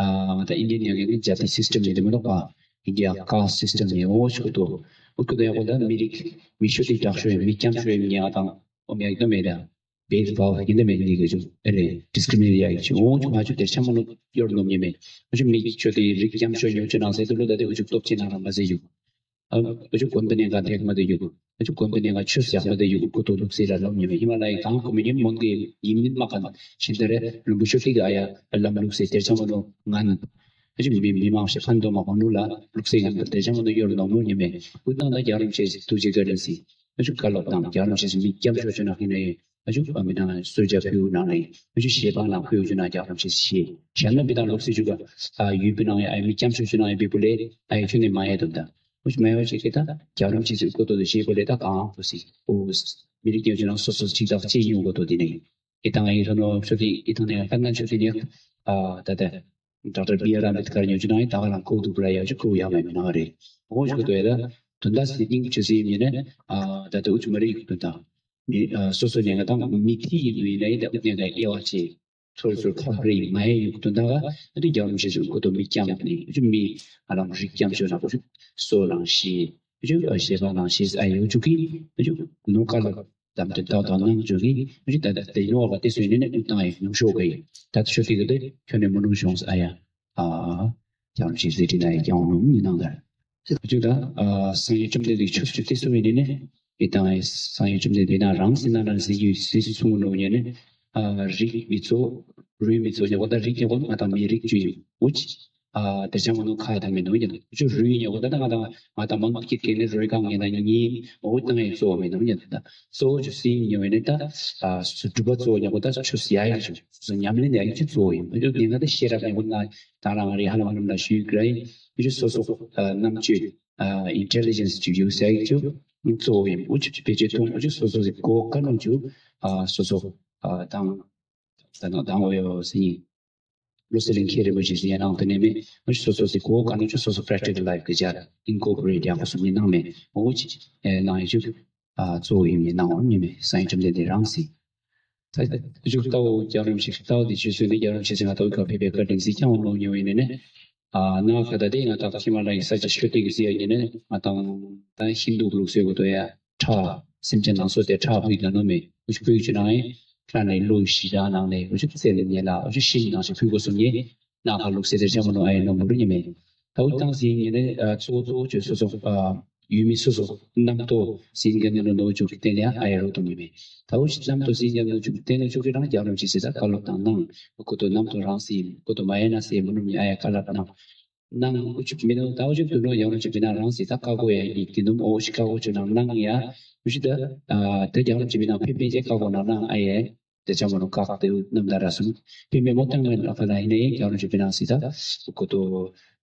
ཨ་ད་ཨིན་ཌི་ཡན་ཉོ་གི་ནི་ཇཱ་ཏི་སི་སི་ཊམ་ཡིན་དེ་མི་འདུག་ག། ཨིན་ཌི་ཡ་ཀཱསི་སི་སི་ཊམ་ནས་འོ་ཆོག་ཏོ། འུ་ཀུ་དོ་ཡག་པོ་ད་མི་རིགས་མི་ཤོ་ཏི་དྲག་ཤོས་ཡིན་མི་སྐྱམ་ཤོས་ཡིན་ཉེ་ང་དང་འོ་མི་ཡག་དོ་མེད་ད། བེད་བའོ་ཡིན་དེ་མེད་ནི་གི་ཆུ་ཨེ་རེ་ཌི་སི་ཀི་རི་མི་ནེ་ཊི་ཡག་ཆུ་འོ་ཆུ་ང་ཆུ་དེར་ཆ་མ་ནོ་ཡོར་ནོ་ཉེ་མེད་འུ་ཆུ་མི་ཤོ་ཏི་རིགས་སྐྱམ་ཤོས་ཉོ་ཆུ་ནང་ཟེར་དུ་ལོ་ད་དེ་འུ་ཆུ་སྟོབས་ཆེ་ནང་རང་མ་ཟེར་ཡུ། འུ་ཆུ་གོན་པ་ནས་ག་དེག་མ་དེ་ཡུ། འུ་ཆུ་གོན་པ་ནས་ག་ཆུ་ཡག་མ་དེ་ཡུ་ཀུ་ཏོ་ལུག་སེ་ར་ལོ་ཉེ་མེད་ཧི་མ་ལ་ཡི་གང་ཀུ་མི་ཉིན་མོན་གི་ཡིན་མིན་མ་ག་ཤིན་ད་རེ་ལུམ་བུ་ཤོ་ཏི་གི་ཨ་ཡ་ལམ་ལུག་སེ་དེར་ཆ་མ་ནོ་ང་ནི། ཨ་ཅི་མི་མི་མང་ཤེས་ཕན་འདོགས་མ་གོ་ནུ་ལ་ལུག་སེ་ཡང་དེ་ཅང་མ་ནུ་ཡོར་ནོ་མོ་ཉེ་མེད་ཀུན་ཏང་ད་རྒྱལ་རམ་ཆེ་སི་ཐུགས་རྗེ་བཀའ་དྲིན་སི་ཨ་ཅི་བཀའ་སློབ་དང་རྒྱལ་རམ་ཆེ་སི་མི་སྐྱབས་ཆོས་ཆོས་ན་ཧི་ནེ་ཨ་ཅི་བ་མི་དང་སོ་ཇ་ཕུ་ནང་ནེ་ཨ་ཅི་ཤེས་པ་ནང་ཕུ་ཆུ་ན་རྒྱལ་རམ་ཆེ་སི་ཤེས་ཤ་ན་བི་དང་ལུག་སེ་ཆུ་ག་ཨ་ཡུལ་བི་ནང་ཡ་ཨ་མི་སྐྱབས་ཆོས་ཆོས་ན་ཡ་བི་པུ་ལེ་ཨ་ཡ་ཆུ་ནེ་མ་ཡ་དུ་ད་ཨ་ཅི་མ་ཡ་ཆེ་ཀེ་ད་རྒྱལ་རམ་ཆེ་སི་ཀོ་ཏོ་དུ་ཤེས་པུ་ལེ་ད་གང་པོ་སི་ཨོ་མི་རིགས་ཀྱི་ཆུ་ན་སོ་སོ་ཅིག་ད་ཅི་ཉུང་གོ་ཏོ་དི་ནེ། ཨི་ཐང་ཨི་ཐོ་ནོ་ཤོ་ཏི་ཨི་ཐང་ནེ་ཀན་ནན་ཤོ་ཏི་ནེ་ཨ་ད་ད་ཌོག་ཊར་བི་ཨར་ཨམ་བེད་ཀར་ཉོ་ཅི་ནང་ཨི་ད་ག་རང་ཁོ་དུ་པུ་ར་ཡ་ཅི་ཁོ་ཡ་མེ་མི་ན་རེ་འོ་ཤོ་ཏོ་ཡ་ད་དུན་ད་སི་ཏིང་ཆུ་སི་མི་ནེ་ཨ་ད་ད་འུ་ཆུ་མ་རེ་ཡུག་དུན་ད་མི་ཨ་སོ་སོ་ནེ་ང་ད་མི་ཐི་ཡི་ནུ་ཡི་ནེ་ཨི་ད་འུ་ནེ་ད་ཨེ་བ་ཅི་ཚོར་ཚོར་ཁ་རེ་མ་ཡ་ཡུག་དུན་ད་ག་ཨ་ཏི་རྒྱལ་རམ་ཤེ་ཤུ་ཁོ་ཏོ་མི་སྐྱམ་ནི་འུ་ཆུ་མི་ཨ་རམ་རིགས་སྐྱམ་ཤོ་ན་འུ་ཆུ་སོ་རང་ཤི་འུ་ཆུ་ཨ་ཤེ་པ་རང་ཤི་ཨ་ཡུ་ཆུ་གི་འུ་ཆུ་ནོ་ཀ་ལ། དམ་དུ་བདག་དང་སྣང་བཅུག་གིས་ཨུ་ཅི་ད་ལྟ་དེ་ནོ་བ་དེ་སུ་ཡིན་ནི་ཨུ་ཏང་ཡི་ཉུང་ཤོས་ག་ཡི་ད་ལྟ་ཤོ་ཏི་གི་དེ་ཁྱོད་ནི་མི་ནུང་བྱུང་ཨ་ཡ་ཨ་ཀྱང་ཅི་ཟེར་ཏི་ན་ཡི་ཀྱང་ནུང་མི་ནང་ལ་ཨུ་ཅི་ད་སང་ཡི་བཅོམ་ལྡན་འདས་ཆོས་སུ་དེ་སུ་ཡིན་ནི་ཨི་ཏང་ཡི་སང་ཡི་བཅོམ་ལྡན་འདས་ན་རང་སི་ན་རང་སི་ཡུ་སི་སུ་སུ་ངུ་ནུ་ཡིན་ནི་ཨ་རིགས་མི་ཚོ་རུས་མི་ཚོ་ཉོ་གོ་ད་རིགས་ཉོ་གོ་ང་དང་མི་རིགས་ཅུ་ཡིན་ཨུ་ཅི། ཨ་དེ་ཅང་མ་ནུ་ཁ་དང་མི་ནུ་ཡིན། ཅུ་རུ་ཡིན་ཡོ་ད་ང་དང་ང་དང་མང་གི་སྐད་ནི་རོའི་གང་ངེ་ན་ཉིན་འོ་ཏང་ཡི་གཙོ་བོ་མི་ནུ་ཡིན་ད། གཙོ་བོ་ཅུ་སི་ཡིན་ཡོ་ནི་ད། ཨ་སུ་གྲུབ་པ་གཙོ་བོ་ཡོ་ད་ཆུ་སི་ཡ་ཡི་ཅུ་སུ་ཉམས་ལེན་ཡ་ཡི་ཅུ་གཙོ་བོ་ཡིན། ཨ་ཅུ་ངེ་ང་ད་ཤེས་རབ་ཡོ་ན་ད་རང་རི་ཧ་ལམ་ཧ་ལམ་ལ་ཞུ་གི་ར་ཡིན། ཨ་ཅུ་སོ་སོ་ཨ་རྣམ་དཔྱོད་ཨ་ཨིན་ཊེ་ལི་ཇེན་སི་ཅུ་ཡོ་ས་ཡི་ཅུ་གཙོ་བོ་ཡིན། ཨུ་ཅུ་ཅུ་བེ་ཅེ་ཐུང་ཨ་ཅུ་སོ་སོ་སི་གོ་ཀ་ནུ་ཅུ་ཨ་སོ་སོ་ཨ་དང་། ད་ནང་དང་འོ་ཡོ་སི་ཡིན། བློ་གསལ་གླིང་ཁའི་རིན་པོ་ཆེ་ཟེར་ཡ་ནང་དུ་ནས་མེད་སོ་སོ་སོ་སོའི་གོ་ག་ནང་ཆུ་སོ་སོ་practical life གི་ཆ་incorporate ཡག་པོ་སུ་མི་གནང་མེད་འོ་ཅི་ནང་ཡི་ཆུ་གཙོ་བོ་ཡིན་མི་གནང་འོ་མི་མེད་སང་ཡི་ཁྲིམས་ལྡན་དེ་རང་སི། ད་ཆུ་ལྟ་བུ་རྒྱལ་རིམ་ཞིག་ལྟ་བུ་དེ་ཆུ་སོ་ནི་རྒྱལ་རིམ་ཞིག་སི་ང་ལྟ་བུ་ག་ཕེ་ཕེ་བཀའ་དྲིན་སི་ཀྱང་འོ་ནོ་ཉོ་ཡིན་ནི་ནི། ཨ་ན་ཁ་ད་དེ་ང་ད་ཧི་མ་ལ་ཡི་ས་ཆ་ཤོད་དེ་གི་སི་ཡ་ཡིན་ནི་ང་དང་ད་ཧིན་དུ་ལུགས་སྲོལ་གོ་ཏོ་ཡ། ཁྲག་སེམས་ཅན་ནང་སོ་དེ་ཁྲག་ཕུད་ལ་ནོ་མེད། འུ་ཅུ་ཕུད་ཅུ་ནང་ཡིན། ཁྲག་ནས་བློ་ཞི་དྲག་ནང་ནས་འུ་ཅུ་རྩེ་ལ་ཉེ་ལ་འུ་ཅུ་ཤིན་ནང་ཞིག་ཕུད་གོ་སོང་ཉེ། ན་ཁ་ལུགས་སེ་དེ་ཆ་མ་ནོ་ཨ་ཡེ་ནོ་མུ་རུ་ཉེ་མེད། ད་འུ་ཏང་སི་ཉེ་ནས་གཙོ་གཙོ་བོ་ཅུ་སོ་སོ་ཡུལ་མི་སོ་སོ་རྣམ་རྟོག་སིན་ག་ནོ་ནོ་ཅུ་གི་བརྟེན་ཡ་ཨ་ཡེ་རོ་དུ་ཉེ་མེད། ད་འུ་ཅུ་རྣམ་རྟོག་སིན་ག་ནོ་ཅུ་གི་བརྟེན་ནོ་ཅུ་གི་རང་རྒྱལ་རོ་ཅི་སི་ད་བཀའ་སློབ་དང་ནང་ཀོ་ཏོ་རྣམ་རྟོག་རང་སི་ཡིན་ཀོ་ཏོ་མ་ཡེ་ན་སི་མུ་རུ་ཉེ་ཨ་ཡེ་བཀའ་སློབ་དང་། ནང་ཨུ་ཅུ་མི་ནང་ད་ཨུ་ཅུ་དུ་ནོ་ཡང་རུ་ཅི་མི་ནང་རང་སི་ད་ཀ་གོ་ཡ་ཡི་དེ་ནུམ་ཨོ་ཤི་ཀ་གོ་ཅུ་ནང་ནང་ཡ་ཨུ་ཅུ་ད་ཨ་དེ་ཡང་རུ་ཅི་མི་ནང་ཕེ་ཕེ་ཅེ་ཀ་གོ་ནང་ནང་ཨ་ཡེ་དེ་ཅང་མ་ནོ་ཀ་ཀ་དེ་ནམ་ད་ར་སུམ་ཕེ་མེ་མོ་ཏང་མེ་ལ་ཁ་ལ་ཡིན་ནེ་ཡང་རུ་ཅི་མི་ནང་སི་ད་ཀོ་ཏོ་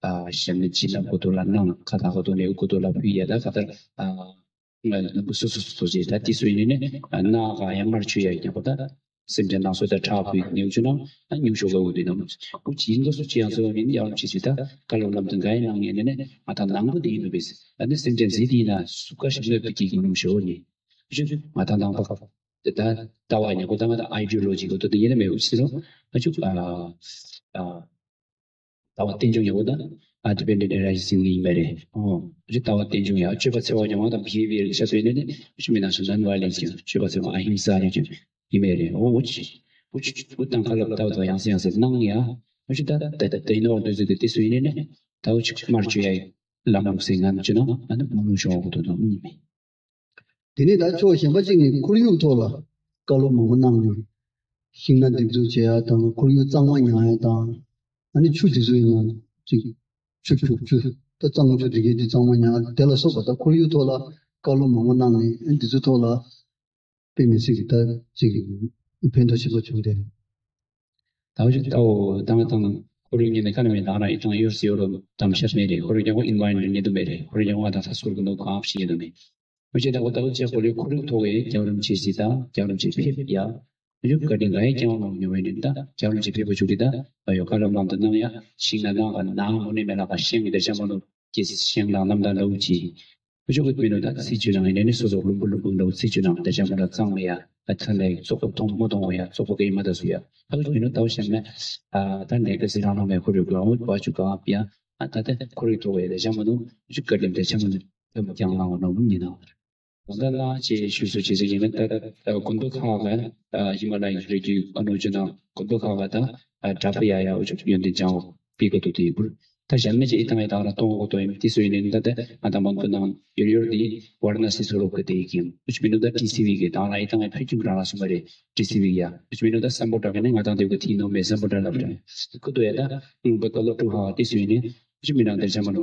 ཨ་ཤམ་ནི་ཅི་ལ་ཀོ་ཏོ་ལ་ནང་ཁ་ད་ཀོ་ཏོ་ནེ་ཀོ་ཏོ་ལ་ཕུ་ཡ་ད་ཁ་ད་ཨ་ང་ནུ་སོ་སོ་སོ་སོ་ཅེ་ད་དེ་སུ་ཡིན་ནེ་ཨ་ན་ག་ཡ་མར་ཆུ་ཡ་ཡིན་ཀོ་ད། སེམས་ཅན་སྣང་ཚུལ་དང་ཁྲག་ཕུད་ནས་བཅུག་ན་ཨ་ཉུང་ཤོས་དགའ་བོ་འདུག་ནམ། འུ་ཅི་ཡིན་ག་སུ་ཅི་ཡང་ཚོད་མིན་ཡག་རུ་ཅི་ཅི་ད་བཀའ་སློབ་ལམ་དུ་འགའ་ཡི་ནང་ངས་ནས་ནས་ང་ད་ནང་པོ་དེ་ཡིན་ནུ་བས། ཨ་ནི་སེམས་ཅན་ཟིག་དེ་ཡིན་ན་སུ་ཀ་ཞིག་ནོད་པའི་ཀྱི་མི་རུང་ཞོ་ནི། ཨུ་ཅི་ང་ད་ནང་པ་དེ་ད་ལྟ་བ་ཉེ་གོ་ད་ང་ད་ཨའི་ཌི་ཡོ་ལོ་ཇི་གོ་ད་དེ་ཡིན་ན་མེད་འུ་ཅི་རུ་ཨ་ཅུ་ཨ་ཨ། ལྟ་བ་རྟེན་འབྱུང་ཡག་པོ་དང་ཨ་ཏི་པེན་ཌེན་ཊི་རའི་ཇི་སིང་ཡིན་པ་རེད། ཨོ། རི་ལྟ་བ་རྟེན་འབྱུང་ཡག་སྤྱོད་པ་འཚེ་བ་ཉམས་པ་དང་བྷི་ཧེ་བི་ཡར་གྱི་ཤ་ཚོད་ནས་ནི་ཤུ་མི་ནང་བཞིན་ནན་ཝའི་ལེན་སི་ཀྱི་སྤྱོད་པ་འཚེ་བ་ཨ་ཧིང་ས་ཡོད་ཀྱི་ཡིན་པས་རེད། ཨོ་འོ་ཅི་འོ་ཅི་འོ་དང་ཁ་ལབ་ལྟ་བ་དང་ཡང་སེ་ཡང་སེ་གནང་ཡ། འོ་ཅི་ད་ད་ད་ད་ཡིན་ནོ་འདོད་ཚོད་དེ་དེ་སུ་ཡིན་ནས་ནི་ད་འོ་ཅི་མར་བཅོས་ཡ་ལམ་ལུགས་སེ་ང་ནི་བཅོས་ན་ཨ་ནི་མང་ཉུང་བྱུང་བ་གོ་དོན་དུ་ཡིན་མེད། དེ་ནས་ད་ཕྱོགས་གཞན་པ་གཅིག་ནས་ཁོར་ཡུག་ཐོག་ལ་བཀའ་སློབ་མང་པོ་གནང་ནས་ཤིང་སྣ་འདེབས་འཛུགས་བྱེད་ཡ་དང་ཁོར་ཡུག་གཙང་མ་ཉར་ཡ་དང་ཨ་ནི་ཆུ་དེ་ཚོ་ཡིན་ན་ཅིག་ཆུ་བྱུག་ཆུ་ད་གཙང་ཆུ་དེ་གའི་དེ་གཙང་མ་ཉར་དེ་ལ་སོགས་པ་ད་ཁོར་ཡུག་ཐོག་ལ་བཀའ་སློབ་མང་པོ་གནང་ནས་ཨ་ནི་དེ་ཚོ་ཐོག་ལ་དཔེ་མི་སྲིད་ཀྱི་ད་ཅིག་ཕན་ཐོགས་ཆེན་པོ་བྱུང་སྟེ། ད་བཞིན་ལྟ་བུ་དང་དང་ཁོར་ཡུག་ཉིད་ནས་ཁ་ན་མེད་དང་རང་ཡི་དང་ཡོར་སི་ཡོར་དམ་ཤར་མེད་རེད། ཁོར་ཡུག་ཀྱང་ཨིན་ཝའི་རོན་མེན་ཊི་ཉིད་དུ་མེད་རེད། ཁོར་ཡུག་ཀྱང་ང་དང་ས་སོར་གི་འདུག་གང་ཨབ་ཤི་ཡོད་དུ་མེད། མི་ཅེ་དང་ཁོ་ལྟ་བུ་ཅེ་ཁོར་ཡུག་ཁོར་ཡུག་ཐོག་གི་རྒྱང་རིང་ཆེ་སི་དང་རྒྱང་རིང་ཆེ་ཕེབས་ཡ། ཡུག་ག་དྲིན་ག་ཡི་ཀྱང་ལོང་ཉོ་བའི་ནི་ད་རྒྱང་རིང་ཆེ་ཕེབས་པ་ཆུ་གི་ད་ཨ་ཡོ་ཀ་ལ་མང་དུ་སྣང་ཡ། ཤིང་ན་ནང་ག་ན་མོ་ནི་མེ་ལ་ག་ཤིང་གི་ད་ཤ་མོ་ནོ། ཀྱི་ཤིང་ནང་ནམ་ད་ལོ་ཅི། ཁོ་ཅོག་གི་མི་ནུ་ད་སི་ཅུ་ནང་ཡིན་ནས་སོ་སོ་ལུམ་བུ་ལུམ་བུ་འདྲ་བོ་སི་ཅུ་ནང་དེ་ཆ་མོ་ལ་གཙང་མེད་ཡ། ཨ་ཐ་ལའི་བཙོག་པོ་མཐོང་མོ་མཐོང་བ་ཡ། བཙོག་པོ་གི་ཡི་མ་ད་སུ་ཡ། ཨ་ལུ་མི་ནུ་ད་བོ་ཤ་མེད། ཨ་ད་ནས་ག་སི་རང་ནང་མེད་ཁོ་རུ་ག་འོ་བ་ཅུ་ག་ཨ་པི་ཡ། ཨ་ད་དེ་ཁོ་རུ་ཐོ་བའི་དེ་ཆ་མོ་ནུ་ཅུ་ཀ་ལིམ་དེ་ཆ་མོ་ནུ་དེ་མོ་ཀྱང་ལང་བ་ནོ་མི་ནང་། ད་ལ་ཅེ་ཞུ་སུ་ཅེ་ཟེར་ཡིན་ན་ད་ད་དགོན་པ་ཁག་ག་ཨ་ཧི་མ་ལ་ཡའི་རི་རྒྱུད་ཨ་ནུ་ཅུ་ནང་དགོན་པ་ཁག་ག་ད་ཨ་གྲྭ་པ་ཡ་ཡ་འུ་ཅུ་ཡོན་ཏན་ཅང་བོ་པི་ག་ཏུ་དེ་ཡི་བུར། ད་གཞན་མི་ཅི་ཨི་ཏང་ཨི་ཏང་ར་གཏོང་གོ་ཏོ་ཡིན་ཏི་སུ་ཡིན་ནི་ད་ད་ང་ད་མང་པོ་ནང་ཡོར་ཡོར་དེ་ཝར་ན་སི་སོ་རོ་གི་དེ་ཡི་གིན་འུ་ཅུ་མི་ནུ་ད་ཏི་སི་ཝི་གི་ཏང་ར་ཨི་ཏང་ཨི་ཕ་ཁྱུམ་ར་ར་སུ་མ་རེ་ཏི་སི་ཝི་ཡ། འུ་ཅུ་མི་ནུ་ད་སམ་པོ་ཏྲ་གི་ནི་ང་ཏང་དེ་གི་ཐི་ནོ་མེ་སམ་པོ་ཏྲ་ལབ་ཏྲ་ཁུ་ཏོ་ཡ་ད་ཨུང་བ་ཀ་ལོ་ཀྲུ་ཧ་ཏི་སུ་ཡིན་ནི་འུ་ཅུ་མི་ནང་དེ་ཆ་མ་ནོ།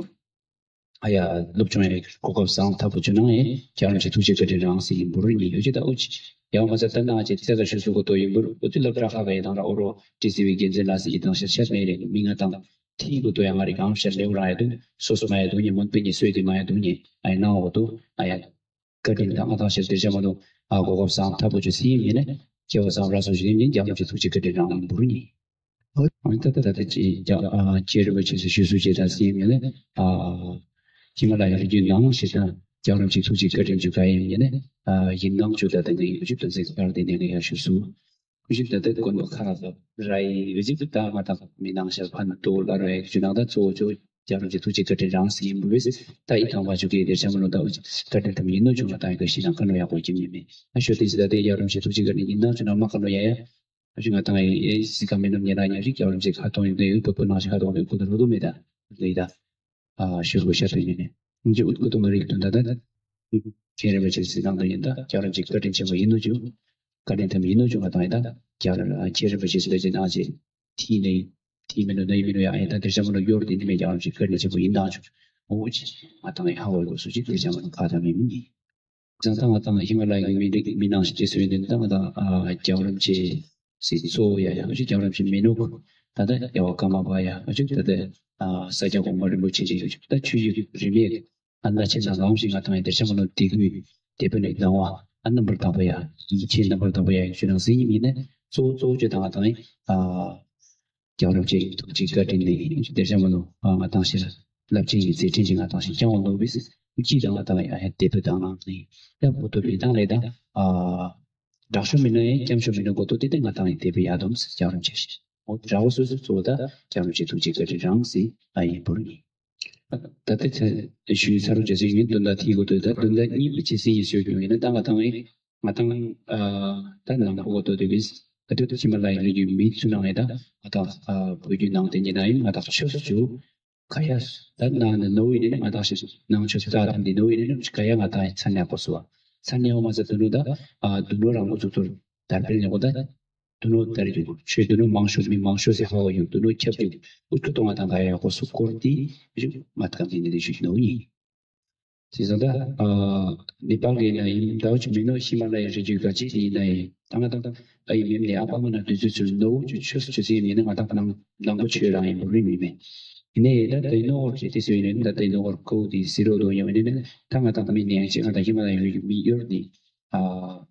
ཨ་ཡ། སློབ་སྦྱོང་ཡ་གོ་སྐབས་བཟང་ཐབས་པོ་བྱུང་ན་ཡང་རྒྱལ་བ་རིན་པོ་ཆེ་ཐུགས་རྗེ་བཀའ་དྲིན་རང་སྲིད་ཡིན་འབུར་ཉིད་ཡོད་ཅི་ད་འུ་ཅི། ཡང་མ་ཟད་ད་ནང་ཅི་ཚེ་ད་ཤུ་སུ་གོ་ཏོ་ཡིན་འབུར་འུ་ཅི་སློབ་གྲྭ་ཁག་ག་ཡི་དང་ར་ཨོ་རོ་ཏི་སི་ཝི་འགན་འཛིན་ལ་སི་ཡི་དང་ཤར་ཤར་མེད་རེད། མི་ང་དང་ཐི་གོ་ཏོ་ཡ་ང་རི་གང་ཤར་ལེའུ་ར་ཡ་དུ་སོ་སོ་མ་ཡ་དུ་ཉི་མོན་པི་ཉི་སོས་ཏི་མ་ཡ་དུ་ཉི་ཨ་ཡ་ནང་འོ་དུ་ཨ་ཡ། བཀའ་དྲིན་དང་ང་དང་ཤར་ཏེ་ཆ་མ་དུ་ཨ་གོ་སྐབས་བཟང་ཐབས་པོ་ཅི་སི་ཡིན་ཡིན་ནི་སྐྱེ་བ་བཟང་ར་སོ་ཞིག་ཡིན་རྒྱལ་བ་རིན་པོ་ཆེ་ཐུགས་རྗེ་བཀའ་དྲིན་རང་ཡིན་འབུར་ཉིད། འོན་ཏེ་ད་ལྟ་ཅི་རྒྱ་ཨ་རྗེ་རིན་པོ་ཆེ་ཟེར་ཞུ་སུ་ཅེ་ད་སེམས་ཡོད་ནས་ཨ་ཧི་མ་ལ་ཡ་རི་རྒྱུད་ནང་ཞེ་ད་རྒྱལ་རིན་ཆེ་ཐུགས་རྗེ་བཀའ་དྲིན་ཅུ་ག་ཡིན་ཡིན་ནས་ཨ་ཡིན་ནང་ཅུ་ད་ད་ངའི་ཡུ་ཅུ་དོན་ཚིག་ཁར་དེ་ནས་ངས་ཡ་ཞུ་སུ་ཡུ་ཅུ་ད་ད་དགོན་པ་ཁ་ལ་ར་ཡི་ཡུ་ཅུ་ད་ང་དང་མི་ནང་ཞར་ཕན་ཏོ་ལ་ར་ཡ་ཅུ་ནང་ད་གཙོ་བོ་ཅུ་རྒྱལ་རིན་ཆེ་ཐུགས་རྗེ་བཀའ་དྲིན་རང་སེམས་ཡིན་པོ་བས་ད་ཡི་དང་བ་ཅུ་གི་དེ་ཆ་མ་ལོ་ད་བཀའ་དྲིན་དམ་ཡིན་ནོ་ཅུ་ང་དང་ཡི་ག་ཤི་ན་ཁ་ནོ་ཡ་གོ་ཀྱི་མི་མེད་ཨ་ཞོ་དེ་ཟི་ད་དེ་རྒྱལ་རིན་ཆེ་ཐུགས་རྗེ་བཀའ་དྲིན་ཡིན་ནང་ཅུ་ན་མ་ཁ་ནོ་ཡ་ཡ། ཨ་ཅི་ང་དང་ཨེ་སི་ཀ་མི་ནམ་ཉེ་རང་ཉེ་རིགས་ཀྱང་རིམ་ཅིག་ཁ་ཐོང་ཡོད་དེ་ཡོད་པ་པོ་ནང་ཞིག་ཁ་ཐོང་ཡོད་ཁུ་ད་རོ་དོ་མེད་ད་ལེ་ད། ཨ་ཤུར་གོ་ཤ་ཐོན་ཡོད་ནས་ཨིན་ཅི་ཨུད་ཀུ་ཏོ་མ་རིག་དོན་ད་ད། ཁྱེད་རིན་པོ་ཆེ་སི་ནང་དུ་ཡིན་ད་ཀྱང་རིམ་ཅིག་བཀའ་དྲིན་ཆེན་པོ་ཡིན་ནོ་ཅུ། བཀའ་དྲིན་དམ་ཡིན་ནོ་ཅུ་ང་དང་ཡིན་ད་ཀྱང་རིན་ཁྱེད་རིན་པོ་ཆེ་སི་ལ་ཅི་ནང་ཅི། ཐི་ནི་ཐི་མི་ནོ་ནི་མི་ནོ་ཡ་ཨེ་ད་དེ་ཤ་མ་ནོ་ཡོར་དེ་ནི་མེད་ཀྱང་རིམ་ཅིག་བཀའ་དྲིན་ཆེན་པོ་ཡིན་ད་ཅུ། འོ་ཅི་ང་དང་ཡིན་ཧ་བོ་གོ་སུ་ཅི་དེ་ཤ་མ་ནོ་ཁ་ད་མི་མི་ནི། བྱང་ཐང་ང་དང་ཧི་མ་ལ་ཡའི་མི་རིགས་མི་ནང་ཞིག་ཅེས་སུ་ཡོད་དེ་ད་ང་དང་རྒྱལ་བ་རིན་པོ་ཆེ་སྲིད་གཙོ་བོ་ཡ་ཡ་ཨ་ཅིག་རྒྱལ་བ་རིན་པོ་ཆེ་མི་ནུག་ད་ལྟ་རྒྱལ་བ་ཀརྨ་པ་ཡ་ཨ་ཅིག་ད་ལྟ་ས་སྐྱ་གོང་མ་རིན་པོ་ཆེ་ཅིག་ཡོད་ཅིག་ད་ཆོས་ཀྱི་རིས་མེད་ཨ་ན་ཆེ་ན་ལམ་ཞིག་ང་དང་ཡི་དེ་ཆ་མ་ནོ་དེ་གུའི་དེ་པོ་ནས་སྣང་བ་ཨ་རྣམ་པར་དག་པ་ཡ་ཡིད་ཆེས་རྣམ་པར་དག་པ་ཡ་ཡོད་ཅུ་ནང་སྲིད་ཡིན་མིན་ནས་གཙོ་བོ་གཙོ་བོ་ཅིག་དང་ང་དང་ཡི་ཨ། རྒྱལ་བ་རིན་པོ་ཆེ་ཐུགས་རྗེ་བཀའ་དྲིན་ནི་དེར་བྱ་མ་ནོ་ང་དང་ཞེས་རླབས་ཆེན་གྱི་མཛད་འཕྲིན་གྱིས་ང་དང་ཞེས་བསྐྱངས་པ་ནོ་བིས་ཀྱིས་དང་ང་དང་ཡང་དེ་བོད་དང་ནང་ནས་ཡང་བོད་དུ་མི་དང་ལས་དང་དྲག་ཤོས་མི་ནོ་ཡང་སྐྱམ་ཤོས་མི་ནོ་གོ་ཏོ་དེ་དེ་ང་དང་ཡང་དེ་བོད་ཡ་དོམ་སི་རྒྱལ་བ་རིན་པོ་ཆེ་ཞེས་འོ་དྲ་བོ་སོ་སོ་གཙོ་བོ་ད་རྒྱལ་བ་རིན་པོ་ཆེ་ཐུགས་རྗེ་བཀའ་དྲིན་རང་སི་ཨ་ཡིན་བོར་ནི། ད་ལྟ་ཚེ་ཞུས་ཚར་རུ་རྒྱ་སེ་ཡུན་དོན་དག་ཐིག་གོ་ཏོ་ད་དོན་དག་གཉིས་པ་ཆེ་སི་ཡིན་ཞུ་རྒྱུ་ཡིན་ན་ད་ང་དང་ཡང་། ང་དང་ཨ་ད་ནང་པ་གོ་ཏོ་དེ་བིས་ཨ་དེ་ཧི་མ་ལ་ཡའི་རི་རྒྱུད་མི་ཚུ་ནང་ཡ་ད་ང་དང་ཨ་བོད་བརྒྱུད་ནང་བསྟན་གྱི་ནང་ཡིན་ང་དང་ཆོས་སུ་ཆུ་ག་ཡ་ད་ནང་ནས་ནོ་ཡིན་ནི་ང་དང་ཞིག་ནང་ཆོས་སུ་ད་དམ་དེ་ནོ་ཡིན་ནི་ག་ཡ་ང་དང་ཡ་ཚ་ནས་གོ་སུ་བ་ཚ་ནས་འོ་མ་ཟ་དུ་ནུ་ད་ཨ་དུ་ནོ་རང་གོ་ཚུ་ཚུར་དར་འཕེལ་ཉོ་གོ་ད་དུ་ནོ་དར་རྒྱུ་ཆོས་དུ་ནོ་མང་ཤོས་མི་མང་ཤོས་སི་ཧ་བ་ཡོད་དུ་ནོ་ཁྱབ་རྒྱུ་ཨུ་ཁུ་ཏོ་ང་དང་ག་ཡ་གོ་སུ་སྐོར་དེ་རིག་མ་ཐག་དེ་ནི་རེ་ཞུ་ནོ་ཡིན། ཅེས་སོགས་ད་ཨ་ནེ་པཱལ་གྱི་ན་ཡིན་ཟླ་བ་ཆུ་མི་ནོ་ཧི་མ་ལ་ཡའི་རི་རྒྱུད་ག་ཅི་ཡིན་ན་ཡིན་ད་ང་དང་ཨ་ཡི་མིམ་ནས་ཨ་ཕ་མ་ན་དུས་ཚོད་ཚུར་ནོ་ཆུ་ཆོས་སུ་ཆུ་སི་ཡིན་ན་ང་དང་ནང་ནང་པ་ཆོས་རང་ཡིན་པོ་རི་མི་མེད། ཡིན་ནའི་ད་ལྟའི་ནོ་ཧོར་གྱི་དུས་སུ་ཡིན་ནའི་ད་ལྟའི་ནོ་ཧོར་ཁོ་དེ་སི་རོ་དོ་ཡོང་ཡིན་ནའི་ད་ང་དང་ད་མི་ནས་ཡང་ཅི་ང་དང་ཧི་མ་ལ་ཡའི་རི་རྒྱུད་མི་ཡོར་ནི་ཨ།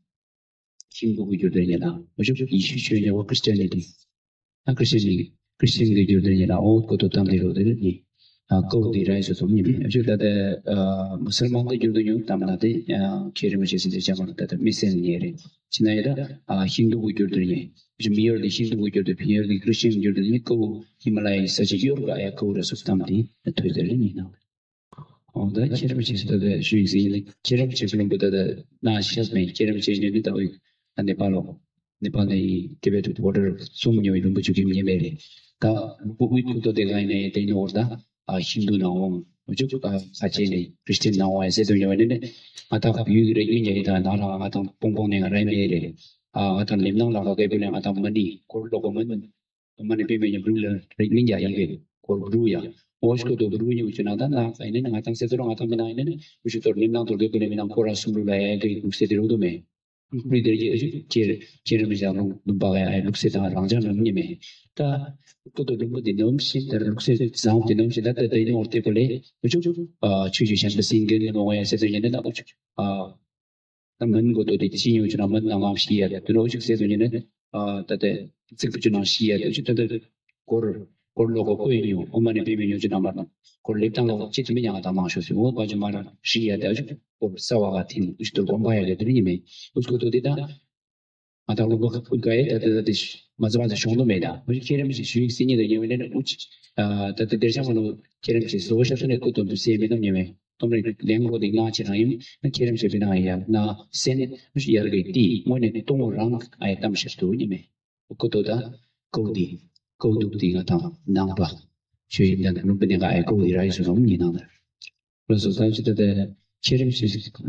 ཧིན་དུ་གི་འགྱུར་དོན་ཡིན་ན། འོ་ཅོག་ཡེ་ཤུ་ཆོས་ཉིད་པ་ཁྲི་སྟན་ནི་དེ། ཨ་ཁྲི་སྟན་ནི་ཁྲི་སྟན་གི་འགྱུར་དོན་ཡིན་ན། འོ་ཀོ་ཏོ་ཏམ་དེ་རོ་དེ་ནི། ཨ་ཀོ་དེ་ར་ཡི་སོ་སོ་མི་མི་འོ་ཅོག་ད་ད་ཨ་མུ་སུལ་མན་གི་འགྱུར་དོན་ཡོད་དམ་ན་དེ། ཨ་ཁྱེད་རེ་མ་ཆེ་སི་དེ་ཅང་མ་ད་ད་མི་སེན་ཉེ་རེ་ཅི་ན་ཡ་ད། ཨ་ཧིན་དུ་གི་འགྱུར་དོན་ཡིན། འོ་ཅོག་མི་ཡོར་དེ་ཧིན་དུ་གི་འགྱུར་དོན་ཕི་ཡོར་དེ་ཁྲི་སྟན་གི་འགྱུར་དོན་ཡིན། ཀོ་ཧི་མ་ལ་ཡའི་ས་ཆ་ཡོར་ག་ཡ་ཀོ་ར་སོ་ཏམ་དེ་ཐོས་དེ་ལེ་ཉིན་ནང་། འོ་ད་ཁྱེད་རམ་ཆེ་ད་ད་ཞུ་ཡིན་ཟིན་ལེ། ཁྱེད་རམ་ཆེ་ལུང་པ་ད་ད་ན་ཤེས་མེད། ཁྱེད་རམ་ཆེ་ཉོན་ནི་ད་འོ་ད་ནེ་པ་ལོ། ནེ་པ་ལ་ཡི་ཏི་བེ་ཊི་བོ་ཌར་གསུམ་ཉོ་ཡི་ལུང་པ་ཆུ་ཁྱིམ་ཉེ་མེད་རེད། ད་ལུང་པ་དབུས་ཁུ་ཏོ་དེ་ག་ཡིན་ནའི་དེ་ནི་འོ་ད་ཨ་ཧིན་དུ་ནང་འོང་འོ་ཅོག་ཨ་ཁ་ཆེ་ནི་ཁྲི་སྟན་ནང་འོང་ཡ་ཟེར་དུ་ཉོ་ནི་ནི། ང་ད་ཡུལ་གི་རེ་ཡུལ་ཉེ་ཡི་ད་ན་ར་ང་ད་པོང་པོང་ནས་ང་ར་མེད་རེད། ཨ་ང་ད་ལེམ་ནང་ལ་ག་གེ་པུ་ནས་ང་ད་མ་ནི་ཀོར་ལོ་གོ་མ་ནི། མ་ནི་པེ་མེ་ཉམ་རུ་ལ་རིག་མིན་ཡ་ཡི་གེ་ཀོར་བུ་རུ་ཡ། འོ་ཤི་ཀོ་དོ་བུ་རུ་ཉི་འུ་ཅུ་ནང་ད་ན་ཨ་ཡིན་ནི་ང་ཏང་སེ་ཚོ་ར་ང་ཏང་མི་ན་ཡིན་ནི་འུ་ཤི་ཏོར་ནིམ་ནང་དོར་གེ་པེ་ནེ་མི་ནང་ཀོ་ར་སུམ་རུ་ལ་ཡ་གེ་ལུག་སེ་དེ་རུ་དོ་མེ། ཀུ་རི་དེ་གི་འུ་ཅུ་ཁྱེར་ཁྱེར་མི་ཞག་ལུང་ལུང་པ་ག་ཡ་ལུག་སེ་དང་རང་ཅང་མི་ཉི་མེ། ད་ཀོ་དོ་ལུང་པ་དེ་ནོམ་ཤིན་ད་ལུག་སེ་ཟང་དེ་ནོམ་ཤིན་ད་ད་ད་ཡིན་ནི་འོར་དེ་ཀོ་ལེ་འུ་ཅུ་ཆུ་ཆུ་ཤན་པ་སིང་གེ་ནི་མོ་ཡ་སེ་ཚོ་ཡིན་ནི་ད་འུ་ཅུ། ད་མིན་གོ་དོ་དེ་ཅི་ཡོད་ཅུ་ན་མིན་ནང་ངམ་ཤི་ཡ་དེ་དུ་ནོ་ཅིག་སེ་དུ་ཉི་ནི། ད་དེ་ཚིག་པུ་ཅུ་ནང་ཤི་ཡ་དེ་ཅི་ད་དེ་ཀོར་ཀོར་ལོ་གོ་ཀོ་ཡི་ཉུ་ཨོ་མ་ནི་པི་མི་ཉུ་ཅུ་ན་མ་ན་ཀོར་ལེབ་དང་ལོ་ཅི་དུ་མི་ཡང་ད་མང་ཤོ་སི་འོ་པ་ཅུ་མ་ན་ཤི་ཡ་དེ་ཅི་ཀོར་ས་བ་ག་ཐིན་ཅི་དུ་གོམ་པ་ཡ་དེ་དུ་ཉི་མེ་ཨུ་ཀོ་དོ་དེ་ད། ང་ད་ལོ་གོ་ཀ་ཡ་དེ་དེ་དེ་མ་ཚ་མ་ཚ་ཤོང་དུ་མེ་ད་འུ་ཅི་ཁྱེད་རམ་ཅི་ཞུ་ཡིག་སི་ཉི་དུ་ཉི་མེ་ནི་འུ་ཅི། ད་དེ་དེར་ཆ་མ་ནོ་ཁྱེད་རམ་ཅི་ཟོ་ཤ་དུ་ནི་ཀོ་དོ་དུ་སེ་མི་དམ་ཉི་མེ། སྟོང་རིག་ལེང་རོ་དེ་ང་ཆེ་རང་ཡིན་ན་ཁྱེད་རང་ཆེ་བི་ན་ཡ་ན་སེན་ཡར་གི་ཏི་དངོས་ནས་སྟོང་རང་ཨ་ཡ་གཏམ་ཤེས་ཏུ་ཉི་མེ། ཀོ་ཏོ་ད་ཀོ་དི་ཀོ་དུག་དི་ང་དང་ནང་པ་ཆོས་ཡིན་ད་ལུམ་པི་ནི་ང་ཨ་ཀོ་དི་ར་ཡི་སུ་རུམ་ཉི་ནང་ད་རོ་སོ་ད་ཅི་ད་ད་ཁྱེད་རང་ཆེ་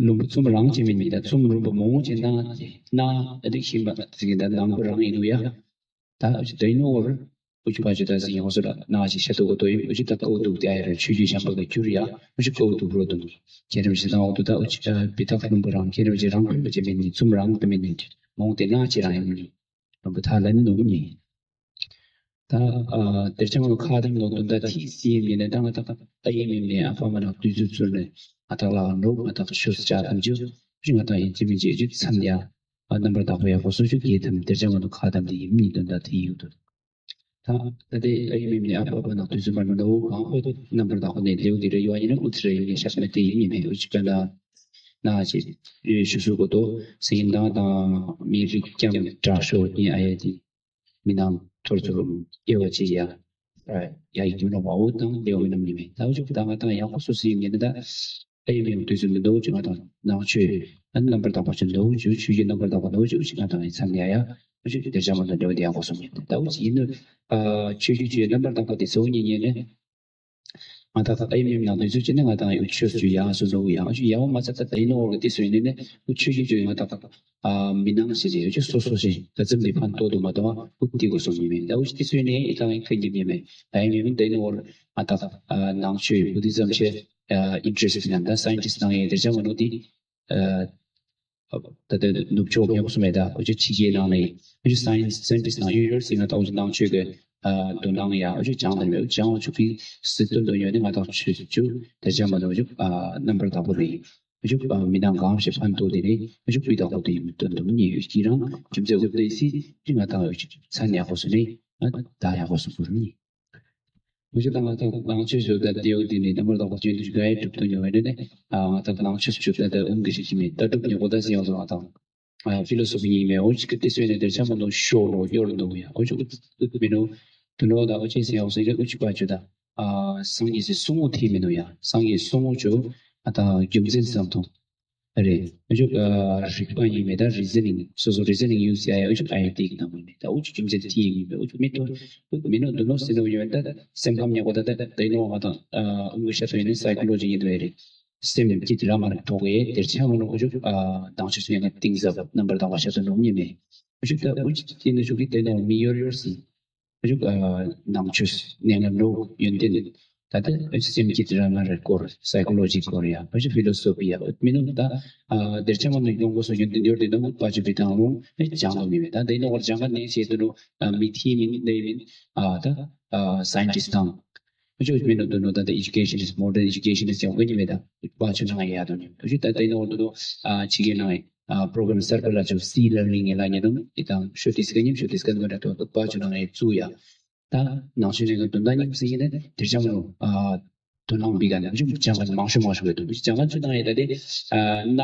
ལུམ་པ་ཚུམ་རང་ཆེ་མི་ཉི་ད་ཚུམ་ལུམ་པ་མོ་ཆེ་ན་ན་ཨ་དི་ཤིམ་པ་ཟིག་ད་ནང་པ་རང་ཡིན་ནུ་ཡ། ད་ཨུ་ཅི་ད་ཡིན་ནོ་བར། ཨུ་ཅི་པ་ཅི་ད་ཟིན་ཡོང་སོ་ལ་ན་ཅི་ཤ་ཏོ་གོ་ཏོ་ཡིན། ཨུ་ཅི་ད་ཀོ་དུག་དེ་ཨ་ཡ་ར་ཆུ་ཅི་ཤམ་པ་གི་ཁྱུར་ཡ། ཨུ་ཅི་ཀོ་དུག་རོ་དུག་ཁྱེད་རང་ཅི་ད་འོ་དུ་ད་ཨུ་ཅི་པི་ཐག་ལུམ་པོ་རང་ཁྱེད་རང་ཅི་རང་ཀུན་པ་ཅི་མིན་ནི་ཚུམ་རང་པ་མིན་ནི་མོང་དེ་ན་ཅི་རང་ཡིན་ནི་ལུམ་པོ་ཐ་ལན་ནུ་ནི། ད་ཨ་དེར་ཆ་མ་ཁ་དམ་ནོ་དུ་ད་ཐི་སི་མི་ནི་ད་ང་ད་ཨ་ཡེ་མི་མི་ཨ་ཕ་མ་ན་དུས་ཚོད་ཚུར་ནི་ཨ་ཐག་ལ་ནོ་ཨ་ཐག་ཤོ་ས་ཅ་དམ་ཅི་ཨུ་ཅི་ང་ད་ཡིན་ཅི་མིན་ཅི་ཨུ་ཅི་ཚན་ཡ། རྣམ་པར་དག་པ་ཡག་པོ་སོ་ཆུ་གེ་ཐམ་དེར་ཅང་མ་ནུ་ཁ་ཐམ་དེ་ཡིན་མི་དོན་དག་དེ་ཡོད་དོ། ད་ད་དེ་ཨ་ཡི་མིམ་ནི་ཨ་པ་པ་ནག་དུས་སུ་མ་ནུ་ནོ་གང་ཧོ་དོ་རྣམ་པར་དག་པ་ནས་ལེའུ་དེ་རེ་ཡོ་ཨ་ཡིན་ན་ཨུ་ཚི་རེ་ཡོ་ནི་ཤག་མེ་དེ་ཡིན་མི་མེ་ཨུ་ཅི་ཀ་ན་ན་ཅི་ཡོ་ཤུ་སུ་གོ་དོ་སེ་ཡིན་དང་དང་མི་རིགས་ཀྱང་དྲག་ཤོས་ཡིན་ཨ་ཡ་དེ་མི་ནང་ཐོར་ཚུར་སྐྱེ་བ་ཅི་ཡ། ཡ་ཡི་གེ་ནོ་བ་འོ་དང་ལེའུ་མི་ནམ་ཉི་མེ་ད་འུ་ཅི་ཀ་ད་ང་དང་ཡག་པོ་སོ་སི་ཡིན་ནི་ད། ཨེ་མེ་དུས་སུ་མི་འདུག་ཅི་ང་དང་ནང་ཆོས་ཨ་རྣམ་པར་དག་པ་ཅི་འདུག་ཅི་ཆོས་ཀྱི་རྣམ་པར་དག་པ་འདུག་ཅི་ཅི་ང་དང་ཡི་ཚང་ཡ་ཡ་ཨུ་ཅི་དེར་ཆ་མ་དང་འབྲེལ་བ་དེ་ཡག་པོ་སོང་ཡིན་ད་འུ་ཅི་ཡིན་ནོ། ཨ་ཆོས་ཀྱི་ཆོས་རྣམ་པར་དག་པ་དེ་ཚོ་ཉིད་ཉིད་ནི་ང་དང་ཨེ་མེ་ནང་དུས་ཚོད་ཅི་ནི་ང་དང་ཡུ་ཆོས་སུ་ཡ་སུ་འདུག་ཡ་ཨུ་ཅི་ཡ་བ་མ་ཚ་ད་ད་ཡིན་ནོ་འོ་གི་དེ་སུ་ཡིན་ནི་ནི་འུ་ཆོས་ཀྱི་ཆོས་ང་དང་ཨ་མི་ནང་ཞིག་ཡུ་ཅི་སོ་སོ་ཞིག་ད་ཙམ་དེ་ཕན་ཐོགས་དུ་མ་དང་འུ་དེ་གོ་སོང་ཡིན་མིན་ད་འུ་ཅི་དེ་སུ་ཡིན་ནི་ཨི་ཐང་ཡིན་ཁ་ཉིམ་ཡིན་མིན་ད་ཡིན་མིན་ད་ཡིན་ནོ་འོ་ང་དང་ནང་ཆོས་བུ་དི་ཙམ་ཆེ། ཨིན་ཊི་རེ་སི་ཊི་ཡང་ད་སའིན་ཊི་སི་ཊི་ནང་ཡང་དེ་ཆ་མ་ནོ་དེ། ད་ལྟ་ནུབ་ཕྱོགས་ངས་གོ་སོང་མེད་ད་འུ་ཅོ་ཕྱི་རྒྱལ་ནང་ནས་འུ་ཅོ་སའིན་སའིན་ཊི་སི་ཊི་ནང་ཡུ་ནི་ཝར་སི་ཊི་ནང་ད་འུ་ཅོ་ནང་ཆོས་ཀྱི་དོ་སྣང་ཡ་འུ་ཅོ་སྦྱང་དང་མེད་འུ་ཅོ་སྦྱང་བ་ཆུ་ཁི་སི་དོན་དུ་ཡོད་ནི་ང་དང་ཆོས་ཆུ་དེ་ཆ་མ་ནོ་འུ་ཅོ་རྣམ་པར་དག་པོ་རེད། འུ་ཅོ་མི་ནང་གང་ཞིག་ཕན་ཐོགས་དེ་རེད། འུ་ཅོ་སྤུས་དག་པོ་དེ་ཡིན་དོན་དུ་མི་ཉེ་ཡོད་ཀྱི་རང་རྒྱུ་མཚན་འུ་དེ་སི་ང་དང་འུ་ཅོ་ཚན་ཡག་པོ་སོ་ནི་ད་ཡག་པོ་སོ་བུར་ནི། འུ་ཅོ་དང་ང་དང་ནང་ཆོས་སུ་ད་དེའོ་དེ་ནི་རྣམ་པར་དག་པ་ཅན་དུ་ག་ཡེ་གྲུབ་ཏུ་ཉོ་བའི་ནི་ང་དང་ནང་ཆོས་སུ་ད་ད་ཨུམ་གི་ཞིག་ཅི་མེད་ད་གྲུབ་ཉོ་གོ་ད་སི་ཡང་སོ་ང་དང་ཕི་ལོ་སོ་ཕི་ཉིད་མེད་འུ་ཅི་ཀི་ཏི་སུ་ནི་དེར་ཆ་མ་ནོ་ཤོ་རོ་ཡོར་འདུག་ཡ་འུ་ཅོ་ཨུ་མི་ནོ་དུ་ནོ་ད་འུ་ཅི་སི་ཡང་སོ་ཡ་འུ་ཅི་པ་ཅོ་ད་སངས་རྒྱས་སི་གསུང་ངོ་ཐི་མི་ནོ་ཡ་སངས་རྒྱས་གསུང་ངོ་ཅོ་ང་དང་རྒྱུ་མཚན་བསམ་ཐོང་། རེད། འུ་ཅོ་རིག་པ་ཡིན་མེད་ད་རི་ཛ་ནིང་སོ་སོ་རི་ཛ་ནིང་ཡུ་སི་ཡ་ཡ་འུ་ཅོ་ཨ་ཡ་ཏིག་ནང་མི་མེད་ད་འུ་ཅོ་རྒྱུ་མཚན་ཐི་ཡིན་མེད་འུ་ཅོ་མི་ཐོ་མི་ནོ་དུ་ནོ་སི་ནོ་ཡོད་ད་སེམས་ཁམས་ཉེ་གོ་ད་ད་ད་ཡིན་ནོ་ང་དང་ཨུ་གུ་ཤ་ཐོ་ཡིན་ནི་སའི་ཀོ་ལོ་ཇི་ཡིན་དོ་ཡ་རེད། སེམས་སྐྱིད་ར་མ་ར་ཐོག་གི་དེར་ཆ་མ་ནོ་འུ་ཅོ་དང་ཆ་སུ་ཡང་ཏིང་ཟབ་རྣམ་པར་དག་པ་ཤ་ཐོ་ནོ་མི་མེད་འུ་ཅོ་ད་འུ་ཅོ་ཡིན་ནོ་ཅོ་གི་དེ་ནོ་མི་ཡོར་ཡོར་སི། འུ་ཅོ་ནང་ཆོས་གནས་ལུགས་ཡོན་ཏན། ད་ལྟ་སེམས་ཀྱི་དྲི་ར་མ་རེ་སྐོར་སའི་ཀོ་ལོ་ཇི་སྐོར་ཡ་འུ་ཅོ་ཕི་ལོ་སོ་ཕི་ཡ་མི་ནུ་ད་དེར་ཆ་མ་ནུ་ཡོང་གོ་སོ་ཡོན་ཏན་ཡོར་ཏེ་ནུ་པ་ཅོ་ཕི་དང་ལུང་ཅང་ལོ་མི་མེད་ད་དེ་ནུ་བར་ཅང་ག་ནས་ཤེས་དུ་ནུ་མི་ཐི་མིན་ནེ་མིན་ད་སའིན་ཊིསི་དང་འུ་ཅོ་མི་ནུ་དུ་ནུ་ད་ད་ཨེ་ཇུ་ཀེ་ཤན་ནིས་མོ་ཌན་ཨེ་ཇུ་ཀེ་ཤན་ནིས་ཡང་གི་ནི་མེད་ད་པ་ཅོ་ནང་ཡ་དུ་ནི་འུ་ཅོ་ད་དེ་ནུ་དུ་ནུ་ཕྱི་རྒྱལ་ནང་ཡ། ཨ་པྲོ་གྷ་རམ་གསར་པ་ལ་ཅིག་སི་ལར་ནིང་ལ་ཉེ་དུ་ཨི་དང་ཤོ་ཏིས་ཀ་ཉིམ་ཤོ་ཏིས་ཀ་ནུ་ར་ཏོ་པ་ཅུ་ནང་ཨེ་ཙུ་ཡ། ད་ནང་ཆོས་ནས་དོན་དག་ཉིམ་སི་ཡིན་ནས་དེ་ཅང་ལོ་ཨ་དོ་སྣང་བི་ག་ནང་ཆུ་ཅང་ག་མང་ཤོས་མང་ཤོས་ག་དུ་ཅང་ག་ཆུ་དང་ཨེ་ད་དེ་ཨ་ན་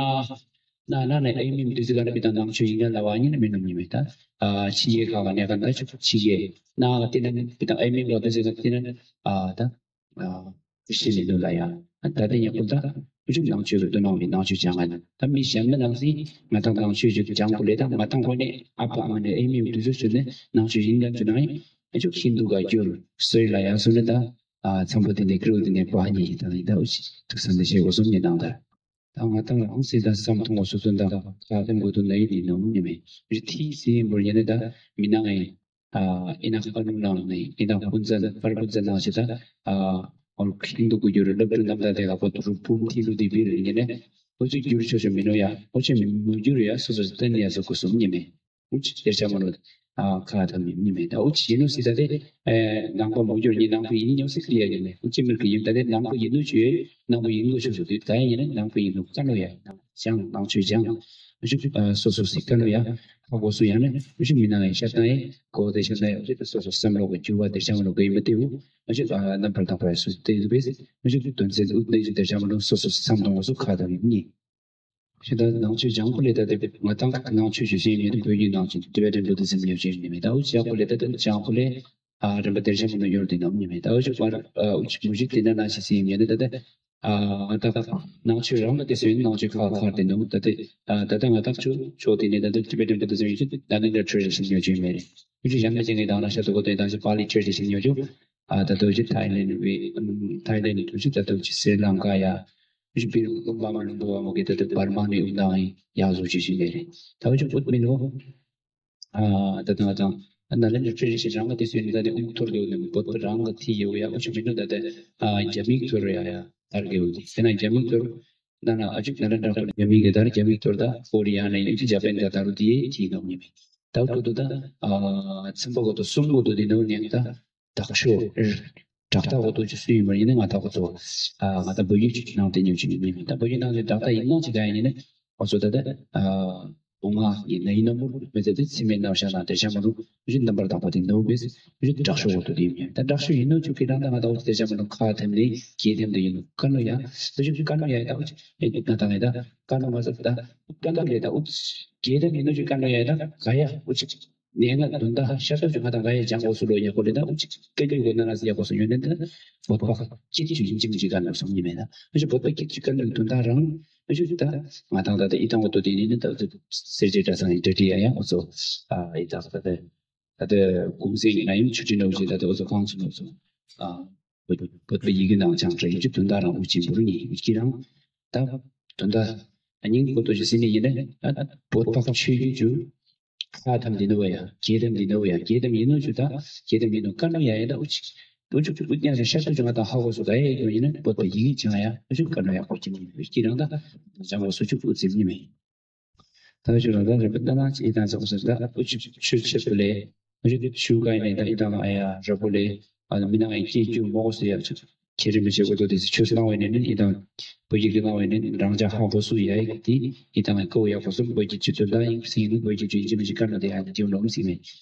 ན་ན་ནས་ཨེ་མིམ་དུས་སི་ག་ནས་པི་དང་ནང་ཆོས་ཡིན་ག་ལ་བ་ཉིན་མི་ནུ་ཉི་མེ་ད་ཨ་ཕྱི་ཡེ་ག་ག་ནས་ག་ད་ཆུ་ཕྱི་ཡེ་ན་ག་དེ་ནས་པི་དང་ཨེ་མིམ་ག་དུས་སི་ག་དེ་ནས་ཨ་ད། ཨ་ཤི་ནི་འདུག་ལ་ཡ། ད་ལྟ་ཉེ་ཁུལ་ད་ཨུ་ཆུ་ནང་ཆོས་ཀྱི་དོ་སྣང་བའི་ནང་ཆོས་སྦྱང་ང་ད་མི་གཞན་མི་ནང་སྲིད་ང་དང་ནང་ཆོས་ཀྱི་སྦྱང་ཁུལ་ལས་ད་ང་དང་ཁོ་ནས་ཨ་ཕ་ཨ་མ་ནས་ཨེ་མི་དུས་ཚོད་ཆུ་ནས་ནང་ཆོས་ཡིན་ལ་ཆུ་ནང་ཨེ་ཆུ་ཁྱིན་འདུག་ག་རྒྱུར་སོས་ལ་ཡ་སུ་ནི་ད་ཨ་ཚམ་པོ་དེ་ནས་ཀྲུ་དེ་ནས་པ་ཉི་ཡི་ད་ཡི་ད་ཨུ་ཆི་ཐུགས་བསམ་དེ་བྱེད་དགོས་སོམ་ཉི་དང་ད། ད་ང་དང་རང་སྲིད་ད་བསམ་མཐོང་བ་སོ་སོ་ད་ཁ་ལེན་དགོས་དོན་ད་ཡིན་ནི་ནོ་ཉི་མེ་རི་ཐི་སི་ཡིན་པོར་ཉི་ནི་ད་མི་ནང་ཨེ། ཨ་ཨི་ན་ཁ་ནུ་ནང་ནི་ཨི་ན་ཕུན་ཚན་པར་ཕུན་ཚན་ནང་ཞེ་ད་ཨ་ཨོ་ཁིང་དུ་ཀུ་རྒྱུ་རུ་ལབ་ཏུ་ནམ་ད་དེ་ལ་ཁོ་ཏུ་རུ་ཕུམ་ཐི་ལུ་དི་བི་རུ་ཉེ་ནེ་ཨོ་ཅི་རྒྱུ་རུ་ཆོ་ཆོ་མི་ནོ་ཡ་ཨོ་ཅི་མི་མུ་རྒྱུ་རུ་ཡ་སོ་སོ་སི་ཏན་ཡ་སོ་ཀུ་སུམ་ཉེ་མེ་ཨོ་ཅི་དེར་ཆ་མ་ནོ་ཨ་ཁ་ཐ་མི་ཉེ་མེ་ད་ཨོ་ཅི་ཡིན་ནོ་སི་ད་དེ་ཨེ་ནང་པ་མུ་རྒྱུ་རུ་ཉེ་ནང་པ་ཡིན་ཉོ་སི་ཀི་ཡ་ཉེ་མེ་ཨོ་ཅི་མི་ཀི་ཡིན་ད་དེ་ནང་པ་ཡིན་ནོ་ཆུ་ཡོད་ནང་པ་ཡིན་ནོ་ཆུ་སོ་དུ་ད་ཡ་ཉེ་ནེ་ནང་པ་ཡིན་ནོ་ཀ་ནོ་ཡ། བྱང་ནང་ཆོས་བྱང་། ཨུ་ཆུ་སོ་སོ་སི་ཀ་ནུ་ཡ། ཧ་གོ་སུ་ཡང་ནི་ཨུ་ཆུ་མི་ནང་ཡ་ཤ་ཏང་ཡ་གོ་དེ་ཤ་ཏང་ཡ་ཨུ་ཆུ་སོ་སོ་བསམ་བློ་གི་འགྱུར་བ་དེ་བྱང་ལོ་གི་མི་དེ་བུ་ཨུ་ཆུ་རྣམ་པར་དག་པ་སུ་དེ་ཡུ་བེ་ཨུ་ཆུ་དོན་ཚན་ཨུ་དེ་ཆུ་དེ་བྱང་ལོ་སོ་སོ་བསམ་གཏོང་བ་སུ་ཁ་དང་ཡུ་གཉིས། ཤ་ཏང་ནང་ཆོས་བྱང་པོ་ལས་ད་དེ་ང་ཏང་ནང་ཆོས་ཞུ་ཤེས་མེད་དུ་བོད་ཡིག་ནང་ཆོས་ཏི་བེ་ཏན་བུ་དི་སིམ་ཉོ་ཆེ་ནི་མེད་ད་ཨུ་ཆུ་བྱང་པོ་ལས་ད་དེ་བྱང་པོ་ལས། ཨ་རིམ་པ་དེར་བྱ་མི་ནུ་ཡོར་དེ་ནམ་ཉི་མེ་ད་ཨུ་ཆུ་པར་ཨུ་ཆུ་མུ་ཇི་དེ་ན་ན་ཤི་སི་ཡིན་ཡོད་ད་ད་ཨ་ད་ནང་ཆོས་རང་ལ་དེ་སོ་ཡིན་ནང་ཆོས་ཁ་ཁར་དེ་ནུ་ད་དེ་ཨ་ད་ད་ང་ད་ཆུ་ཆོ་དེ་ནི་ད་དེ་ཏི་བེ་ཏན་བུ་དི་སིམ་ཡོད་ཆུ་ད་ནི་འདྲ་ཁྲོད་རེ་ཤི་ཉོ་ཆུ་མེ་རེ་ཨུ་ཆུ་གཞན་ན་ཅི་ངེ་ད་ན་ཤ་དུ་གོ་དེ་ད་ཆུ་པ་ལི་ཁྲོད་རེ་ཤི་ཉོ་ཆུ་ཨ་ད་དུ་ཆུ་ཐའི་ལེན་བི་ཐའི་ལེན་དུ་ཆུ་ད་དུ་ཆུ་སི་རི་ལང་ཀ་ཡ་ཨུ་ཆུ་པི་རུ་ཀུམ་པ་མ་ལུང་པོ་བ་མོ་གི་ད་དུ་བར་མ་ནི་ཨུ་ནང་ཡ་བཟོ་ཆུ་ཤི་མེ་རེ་ད་ཨུ་ཆུ་ཨུད་མི་ནུ། ཨ་ད་དང་དང་ཨ་ན་ལེན་ཊི་ཊེ་རེ་ཤན་རང་གི་དེ་སུ་ཡིན་ད་དེ་ཨུ་ཐོར་དེ་འོ་ནི་བོད་པ་རང་གི་ཐི་ཡོ་ཡ་ཨུ་ཆུ་མི་ནུ་ད་དེ་ཨ་རྒྱ་མིག་ཐོར་ཡ་ཡ་དར་གི་འོ་དེ་དེ་ན་རྒྱ་མིག་ཐོར་ད་ན་ཨ་ཅིག་ན་ལེན་ཊི་ཊེ་རྒྱ་མིག་གི་དར་རྒྱ་མིག་ཐོར་ད་ཀོ་རི་ཡ་ནས་ཨུ་ཆུ་ཇ་པན་ད་དར་རུ་དེ་ཐི་ནོ་ཉི་མེ་ད་ཨུ་ཐོར་ད་ཨ་ཚིམ་པ་གོ་ཏོ་གསུམ་གོ་ཏོ་དེ་ནོ་ཉན་ད། དག་ཤོས། དྲག་ཐག་འོ་དོ་ཅི་སུ་ཡིན་པར་ཡིན་ན་ང་ཐག་གོ་ཚོ། ཨ་ང་ད་བོད་ཡིག་ཅིག་ནང་དེ་ཉོ་ཅིག་ཡིན་མིན་ད་བོད་ཡིག་ནང་དེ་དྲག་ཐག་ཡིན་ནང་ཅིག་ག་ཡིན་ནི་ཨོ་ཚོ་ད་ད་ཨ་བུ་ང་ཡིན་ན་ཡིན་ན་མུར་མི་ཚེ་དེ་ཚི་མེད་ནང་ཤ་ན་དེ་ཤ་མ་རུ་བཞི་རྣམ་པར་དག་པ་དེ་ནོ་བེ་བཞི་དྲག་ཤོས་འོ་དོ་དེ་ཡིན་ད་དྲག་ཤོས་ཡིན་ནོ་ཅུ་ཁི་རང་ད་ང་ད་འོ་དེ་ཤ་མ་རུ་ཁ་ཐེམ་ནི་གི་ཐེམ་དེ་ཡིན་ནོ་ཀ་ནོ་ཡ་བཞི་ཀ་ནོ་ཡ་ད་འོ་ཅི་ང་ད་ང་ད་ཀ་ནོ་མ་ཟབ་ད་ཀ་ནོ་ལེ་ད་འོ་གི་ཐེམ་ཡིན་ནོ་ཅུ་ཀ་ནོ་ཡ་ད་ག་ཡ་འོ་ཅི། ནས་ང་དོན་དག་ཤར་ཕྱོགས་ཀྱི་ང་དང་ང་ཡ་ལྗང་གོ་སུ་ལོ་ཡ་གོ་ལེ་ད་ཨུ་ཅི་ཀེ་ལུ་གོ་ན་ན་སི་ཡ་གོ་སུ་ཡོད་ནས་ད་བོད་པ་སྐད་ཅིག་ཡིན་གཅིག་མིན་གཅིག་ག་ནས་སོང་ཉི་མེད་ད་ཨུ་ཅི་བོད་པ་སྐད་ཅིག་ག་ནས་དོན་དག་རང་ཨུ་ཅི་ད་ང་དང་ད་ད་ཨི་དང་གོ་ཏོ་དེ་ནི་ནི་ད་ཨུ་ཅི་སེར་བྱེས་གྲྭ་ཚང་ཡིན་ཏྲ་ཏི་ཡ་ཡ་ཨུ་ཚོ་ཨ་ཨི་ད་ད་ད་ད་གུང་སེང་ཡིན་ན་ཡིན་ཆུ་ཏི་ནོ་ཅི་ད་ད་ཨུ་ཚོ་གང་ཚོ་ནོ་ཚོ་ཨ་བོད་བོད་པ་ཡི་གེ་ནང་བྱང་ཁྲ་ཡིན་ཅི་དོན་དག་རང་ཨུ་ཅི་འབུར་ཉི་ཨུ་ཅི་རང་ད་དོན་དག་སྙིང་གོ་ཏོ་ཅི་སི་ནི་ཡིན་ན་བོད་པ་ཆོས་ཡིན་ཅུ། ཁ་ཐམ་འདི་ནོ་ཡ། གྱེས་ཐམ་འདི་ནོ་ཡ། གྱེས་ཐམ་ཡིན་ནོ་ཆུ་ད། གྱེས་ཐམ་ཡིན་ནོ་ཀ་ནོ་ཡ་ཡ་ད་ཨུ་ཅིག་ཨུ་ཅུ་ཨུ་ཉ་ཞིག་ཤར་ཏུ་ཅུ་ང་ད་ཧ་གོ་སུ་ག་ཡ་ཡ་ཡིན་ན་བོད་པ་ཡི་གེ་ཅང་ཡ་ཨུ་ཅུ་ཀ་ནོ་ཡ་གོ་ཅི་མི་ཡིན་ཀྱི་རང་ད་ཅང་གོ་སུ་ཅུ་ཨུ་ཙི་མི་མེད། ད་ཅུ་རང་ད་རེ་བ་ད་ན་ཅི་ཨི་ད་ཅག་སུ་ད་ཨུ་ཅུ་ཆུ་ཆེ་པོ་ལེ། ཨུ་ཅུ་ཆུ་ག་ཡིན་ད་ཨི་ད་ང་ཨ་ཡ་ར་པོ་ལེ། ཨ་མི་ནང་ཨི་ཅི་ཅུ་མོ་གོ་སུ་ཡ་ཅུ། ཁྱེད་རིན་པོ་ཆེ་གོ་ཏོ་དེ་ཆོས་སུ་གནང་བའི་ནི་ནི་ཨི་དང་། བོད་ཡིག་གི་གནང་བའི་ནི་རང་ཅག་ཧ་གོ་སུ་ཡ་ཡིག་དེ་ཨི་དང་ཨི་ཀོ་ཡ་གོ་སུ་བོད་ཡིག་ཆུ་དོན་དག་ཡིན་སི་ཡིན་བོད་ཡིག་ཆུ་ཡིན་ཅི་མི་ཅི་ཀ་ན་དེ་ཡ་ནི་དེ་ལོམ་སི་མེ།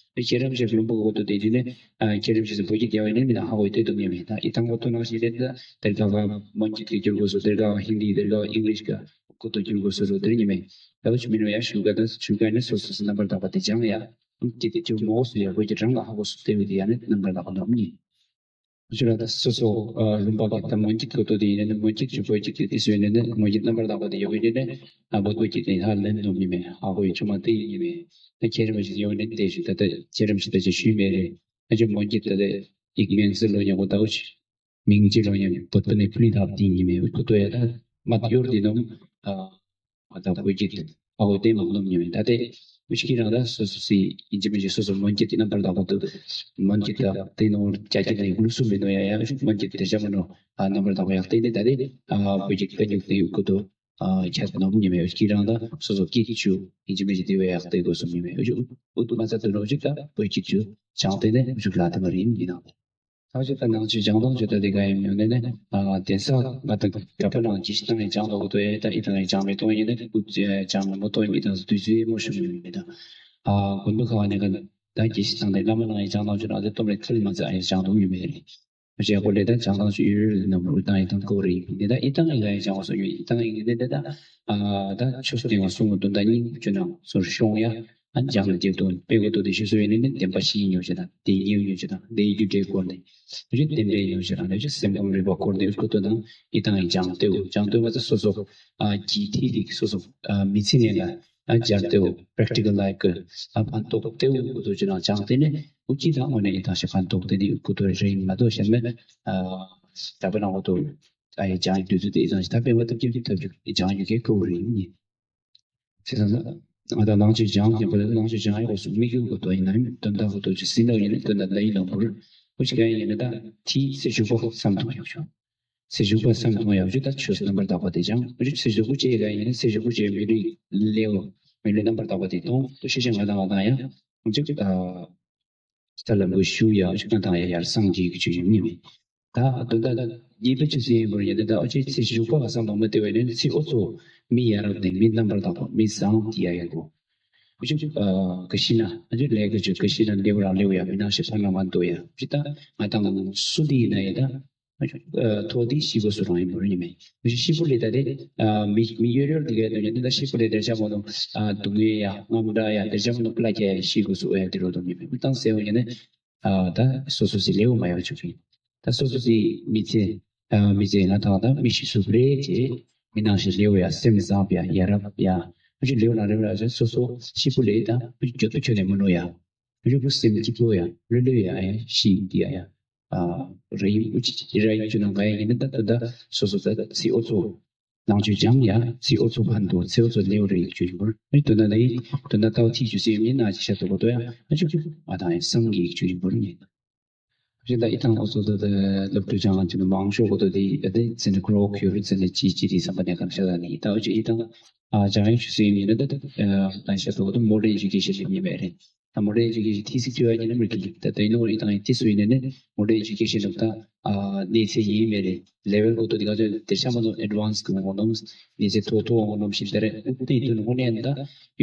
ཁྱེད་རིན་པོ་ཆེ་ལུང་པ་གོ་ཏོ་དེ་དེ་ནི་ཨ་ཁྱེད་རིན་པོ་ཆེ་བོད་ཡིག་ཡ་བའི་ནི་མི་ན་ཧ་གོ་ཡི་དེ་དུ་ཉེ་མེ་ད་ཨི་དང་གོ་ཏོ་ནང་ཞིག་རེད་ད་དེར་ག་བ་མོན་གྱི་དེ་བསྒྱུར་གོ་སུ་དེར་ག་བ་ཧིན་དི་དེར་ག་བ་ཨིང་ལིཤ་ག་གོ་ཏོ་བསྒྱུར་གོ་སུ་རོ་དེར་ཉེ་མེ། ད་བ་ཆུ་མི་ནོ་ཡ་ཞུ་ག་ད་ཆུ་ག་ནི་སོ་སོ་སི་རྣམ་པར་དག་པ་དེ་ཅང་ཡ། ཨུམ་ཀྱི་དེ་ཅུ་མོ་སུ་ཡ་བོད་ཀྱི་རང་ལ་ཧ་གོ་སུ་དེ་བི་དེ་ཡ་ནི་རྣམ་པར་དག་པ་ནོམ་ཉི། ཁྱོད་རང་ད་སོ་སོ་ཨ་ལུང་པ་གི་ད་མོན་གྱི་གོ་ཏོ་དེ་ཡིན་ནི་མོན་གྱི་ཅུ་བོད་ཀྱི་དེ་དེ་སུ་ཡིན་ནི་མོན་གྱི་རྣམ་པར་དག་པ་དེ་ཡོད་ཡིན་ནི་ཨ་བོད་བོད་ཀྱི་དེ་ཧ་ལན་ནོམ་ཉི་མེ་ཧ་གོ་ཡི་ཆུ་མ་དེ་ཡིན་ཉི་མེ། ད་ཁྱེད་རང་མ་ཞིག་ཡོད་ནི་དེ་ཞུ་ད་ད་ཁྱེད་རང་མ་ཞིག་ད་ཅི་ཞུས་མེ་རེད། ད་ཅི་མོན་གྱི་ད་དེ་ཡིག་མིང་སི་ལོ་ཉི་གོ་ད་འུ་ཅི། མིང་ཅི་ལོ་ཡང་བོད་པ་ནས་ཕུལ་ཐབས་དེ་ཡིན་མེད་ཁུ་ཏོ་ཡ་ད་མ་ཡོར་དེ་ནོ། ཨ་ང་ད་བོད་ཀྱི་ཨ་བོད་དེ་མང་ནོམ་ཡིན་མེད་ད་དེ་མི་ཞིག་གིས་རང་ད་སོ་སོ་སི་ཡིན་གཅིག་མིན་གཅིག་སོ་སོ་མོན་གྱི་དེ་རྣམ་པར་དག་པོ་དུ་མོན་གྱི་ད་དེ་ནོ་ཅ་གྱི་ད་ཡིག་ལུགས་སུ་མེད་ནོ་ཡ་ཡ་ཞིག་མོན་གྱི་དེ་ཤ་མ་ནོ་ཨ་རྣམ་པར་དག་པོ་ཡག་དེ་ནི་ད་དེ་ཨ་བོད་ཀྱི་དཔེ་འཇུག་དེ་ཡོད་ཁུ་ཏོ་ཨ་ཁྱད་ནོམ་ཡིན་མེད་ཞིག་གིས་རང་ད་སོ་སོ་སྐད་ཀྱི་ཆུ་ཡིན་གཅིག་མིན་གཅིག་དེ་བས་ཡག་དེ་དགོས་སོ་ཡིན་མེད་ཞིག་ཨུ་ཏུ་མ་ཚ་དུ་ནོ་ཞིག་ད་བོད་ཀྱི་ཆུ་ཅང་དེ་ནས་ཞིག་ལ་དེ་མ་རིན་ཡིན་ནང་། ད་ཅི་ད་ནང་ཆོས་སྦྱང་སྟངས་ཅི་ད་དེ་ག་ཡིན་ཡོད་ནས་ནས། ཨ་དེ་ས་ང་དང་ག་པ་ནང་གི་ཤི་སྟངས་ཡིན་སྦྱང་ལོག་ཏོ་ཡིན་ད་ཨི་དང་ཡིན་སྦྱང་མེད་ཏོ་ཡིན་ནས་ཀུ་ཙི་སྦྱང་མེད་མོ་ཏོ་ཡིན་ཨི་དང་དུས་ཚོད་ཡིན་མོ་ཤུ་ཡིན་མེད་ད། ཨ་དགོན་པ་ཁ་བ་ནས་ག་ད་གི་ཤི་སྟངས་དེ་བླ་མ་ནང་ཡིན་སྦྱང་སྟངས་ཅི་ན་དེ་སྟོབས་རེ་ཁལ་མ་ཚ་ཡིན་སྦྱང་ཏོ་ཡིན་མེད་རེད། ཅེས་པོ་ལས་ད་བྱང་ཐང་ཆུ་ཡུལ་རིགས་རྣམས་རུ་ཏང་ཡི་དང་ཀོ་རི་འདི་ད་ཨི་ཏང་ཡི་ག་ཡི་བྱང་བ་སོ་ཡོད་ཨི་ཏང་ཡི་འདི་ད་ཨ་ད་ཆུ་སྟེང་བ་སུ་ངོ་དུ་ད་སྙིང་བཅུ་ནང་སོར་ཤོང་ཡ་ཨ་འཇང་ནི་དེ་དོན་དཔེ་གོ་དོ་དེ་ཤི་སོ་ཡོད་ནི་ནི་བདེན་པ་ཤི་ཉོ་ཅེ་ད་དེ་ཉེ་ཉོ་ཅེ་ད་དེ་རྒྱུ་འབྲས་སྐོར་ནི་རྒྱུ་བདེན་པའི་ཉོ་ཅེ་ད་ནི་རྒྱུ་སེམས་ཁམས་རིག་པ་སྐོར་ནི་ཨུ་ཁུ་དོ་དང་ཨི་ཏང་ཡི་བྱང་སྟེའུ་བྱང་སྟེའུ་བ་ད་སོ་སོ་ཨ་ཀྱི་ཐི་ལིག་སོ་སོ་ཨ་མི་ཚེ་ནས་ལ། ཨ་སྦྱར་ཏེའོ་practical life གི་ཨ་ཕན་ཐོགས་ཏེའོ་ཀུ་ཏོ་ཅི་ན་ཅང་ཏེ་ནི་ཨུ་ཅི་དང་ཨོ་ནེ་ཨི་ཐང་ཞེ་ཕན་ཐོགས་ཏེ་ནི་ཀུ་ཏོ་རེ་ཡིན་མ་དོ་ཞེ་མེད། ཨ་ད་པ་ན་ཨོ་ཏོ་ཨ་ཡི་ཅང་ཡི་དུས་ཚོད་དེ་ཨི་ཐང་ཞེ་ད་པེ་བ་ཐབས་ཀྱི་ཐབས་ཀྱི་ཨི་ཅང་ཡི་གེ་ཀུ་རེ་ཡིན་ནི། ཅི་ད་ན་ཨ་ད་ནང་ཆོས་ཅང་ཡི་པ་ལ་ནང་ཆོས་ཅང་ཡི་ཨོ་སུ་མི་ཀུ་ཀུ་ཏོ་ཡིན་ན་ཡིན་དོན་དག་ཀུ་ཏོ་ཅི་སི་ནོ་ཡིན་ནི་དོན་དག་ལ་ཡིན་ནོ་བུར་ཨུ་ཅི་ག་ཡིན་ནི་ད་ཐི་སི་ཞུ་པོ་བསམ་ཐོག་ཡོང་ཆོག་ཚེ་ཞུགས་པ་སེམས་མཐོང་ཡག་ཆུ་ད་ཆོས་རྣམ་པར་དག་པ་དེ་ཅང་རིག་ཚེ་ཞུགས་པོ་ཅེས་ག་ཡིན་ན་ཚེ་ཞུགས་པོ་ཅེས་མི་རིགས་ལེའུ་མི་རིགས་རྣམ་པར་དག་པ་དེ་དང་དུ་ཤེས་བྱ་ང་དང་ང་དང་ཡང་ཅིག་ད་ལམ་གོ་ཞུ་ཡག་ཅིག་ང་དང་ཡང་ཡར་སངས་རྒྱས་ཀྱི་ཆོས་ཡིན་ནི་མེད། ད་དོན་དག་ད་ཉེས་པའི་ཆུ་སྲིན་ཡིན་པར་ཡིན་ད་ཨོ་ཅེ་ཚེ་ཞུགས་པ་ག་སང་དང་མི་དེ་བས་ནི་ཚེ་ཨོ་ཚོ་མི་ཡ་རབས་དེ་མི་རྣམ་པར་དག་པ་མི་བཟང་དེ་ཡ་ཡ་གོ་ཨོ་ཅིག་ག་ཤི་ན་ཨོ་ཅིག་ལས་ཀ་ཅིག་ག་ཤི་ན་ལེའུ་རང་ལེའུ་ཡ་མི་ནང་ཞིག་ཕར་ལ་མ་འདུག་ཡ་ཅི་ད་ང་དང་སུ་དེ་ཡིན་ན་ཡ་ད། ཐོག་དེ་ཤི་དགོས་སུ་རང་ཡིན་པོ་ཡིན་མེད། ཤི་པོ་ལས་ད་དེ་མི་མི་ཡོད་ཡོད་དེ་གའི་དོན་ཡོད་ད་ཤི་པོ་ལས་དེ་ཆ་མོ་དང་སྡུག་བསྔལ་ཡ་དངངས་སྐྲག་ཡ་དེ་ཆ་མོ་དང་པླ་ཀྱ་ཡ་ཤི་དགོས་སུ་ཨོ་ཡ་དེ་རོ་དང་ཡིན་མེད་མི་བཏང་ཟེར་བ་ཡིན་ནས་ད་སོ་སོ་སི་ལེའུ་མ་ཡོད་ཆུག་གི་ད་སོ་སོ་སི་མི་ཚེ་མི་ཚེ་ང་དང་ད་མི་ཤི་སུ་རེད་ཅེ་མི་ནང་ཞིག་ལེའུ་ཡ་སེམས་བཟང་པ་ཡ་ཡ་རབ་ཡ་མི་ཤི་ལེའུ་ན་རེ་ར་སོ་སོ་ཤི་པོ་ལས་ད་མི་ཤི་འགྱོད་པ་ཁྱོད་ནས་མི་ནོ་ཡ། རིག་པ་སེམས་སྐྱིད་པོ་ཡང་ལྷོད་ལྷོད་ཡང་ཡང་ཤི་ཡིན་གྱི་ཡང་ཡང་རེ་ཡིན་ཨུ་ཅི་ར་ཡིན་ཅུ་ན་ག་ཡང་ཡིན་ན་ད་དུ་ད་སོ་སོ་ད་ཚི་ཨོ་ཚོ་ནང་ཆོས་ཀྱང་ཡང་ཚི་ཨོ་ཚོ་ཕན་དུ་ཚི་ཨོ་ཚོ་ལེའུ་རེ་ཡིན་ཅུ་ཡིན་པར་མི་དུ་ན་ལེ་དུ་ན་ཏའོ་ཐི་ཅུ་སེ་ཡིན་ན་ཅི་ཤ་དུ་གོ་དོ་ཡང་ཨ་ཅུ་ཨ་དང་ཡང་སང་གི་ཡིན་ཅུ་ཡིན་པར་ཉེ། ཞེ་ད་ཨི་ཐང་ཨོ་ཚོ་ད་ད་ལབ་ཏུ་ཅང་ཅུ་ན་མང་ཤོས་གོ་དོ་དེ་ཨ་དེ་ཚི་ན་ཀྲོ་ཁྱོ་རུ་ཚི་ན་ཅི་ཅི་དེ་བསམ་པ་ནས་གང་ཤ་ད་ནི་ད་ཨོ་ཅུ་ཨི་ཐང་ཨ་ཅང་ཡང་ཅུ་སེ་ཡིན་ན་ད་ད་ཨ་ཤ་དུ་གོ་དོ་མོ་རེ་ཅུ་གི་ཤེས་ཤེས་ཉེ་མེད་རེད། ད་མོ་ཌན་ཨེ་ཇུ་ཀེ་ཤན་ཐི་སི་ཀྲི་ཡ་ཉེ་ན་མི་གི་ད་དེ་ནོ་ཨི་ཐང་ཨི་ཐི་སུ་ཡིན་ནས་ནི་མོ་ཌན་ཨེ་ཇུ་ཀེ་ཤན་ནང་ད་ཨ་གནས་ཚད་ཡིན་མེད་རེད། ལེ་ཝལ་གོ་དོ་དེ་ག་ཚོད་དེ་ཤ་མ་ནོ་ཨེ་ཌི་ཝན་སི་གི་ངོ་ནོམ་གནས་ཚད་མཐོ་མཐོ་ངོ་ནོམ་ཤིན་ད་རེད། ཨུ་ཏི་དུ་ནོ་ནས་ད་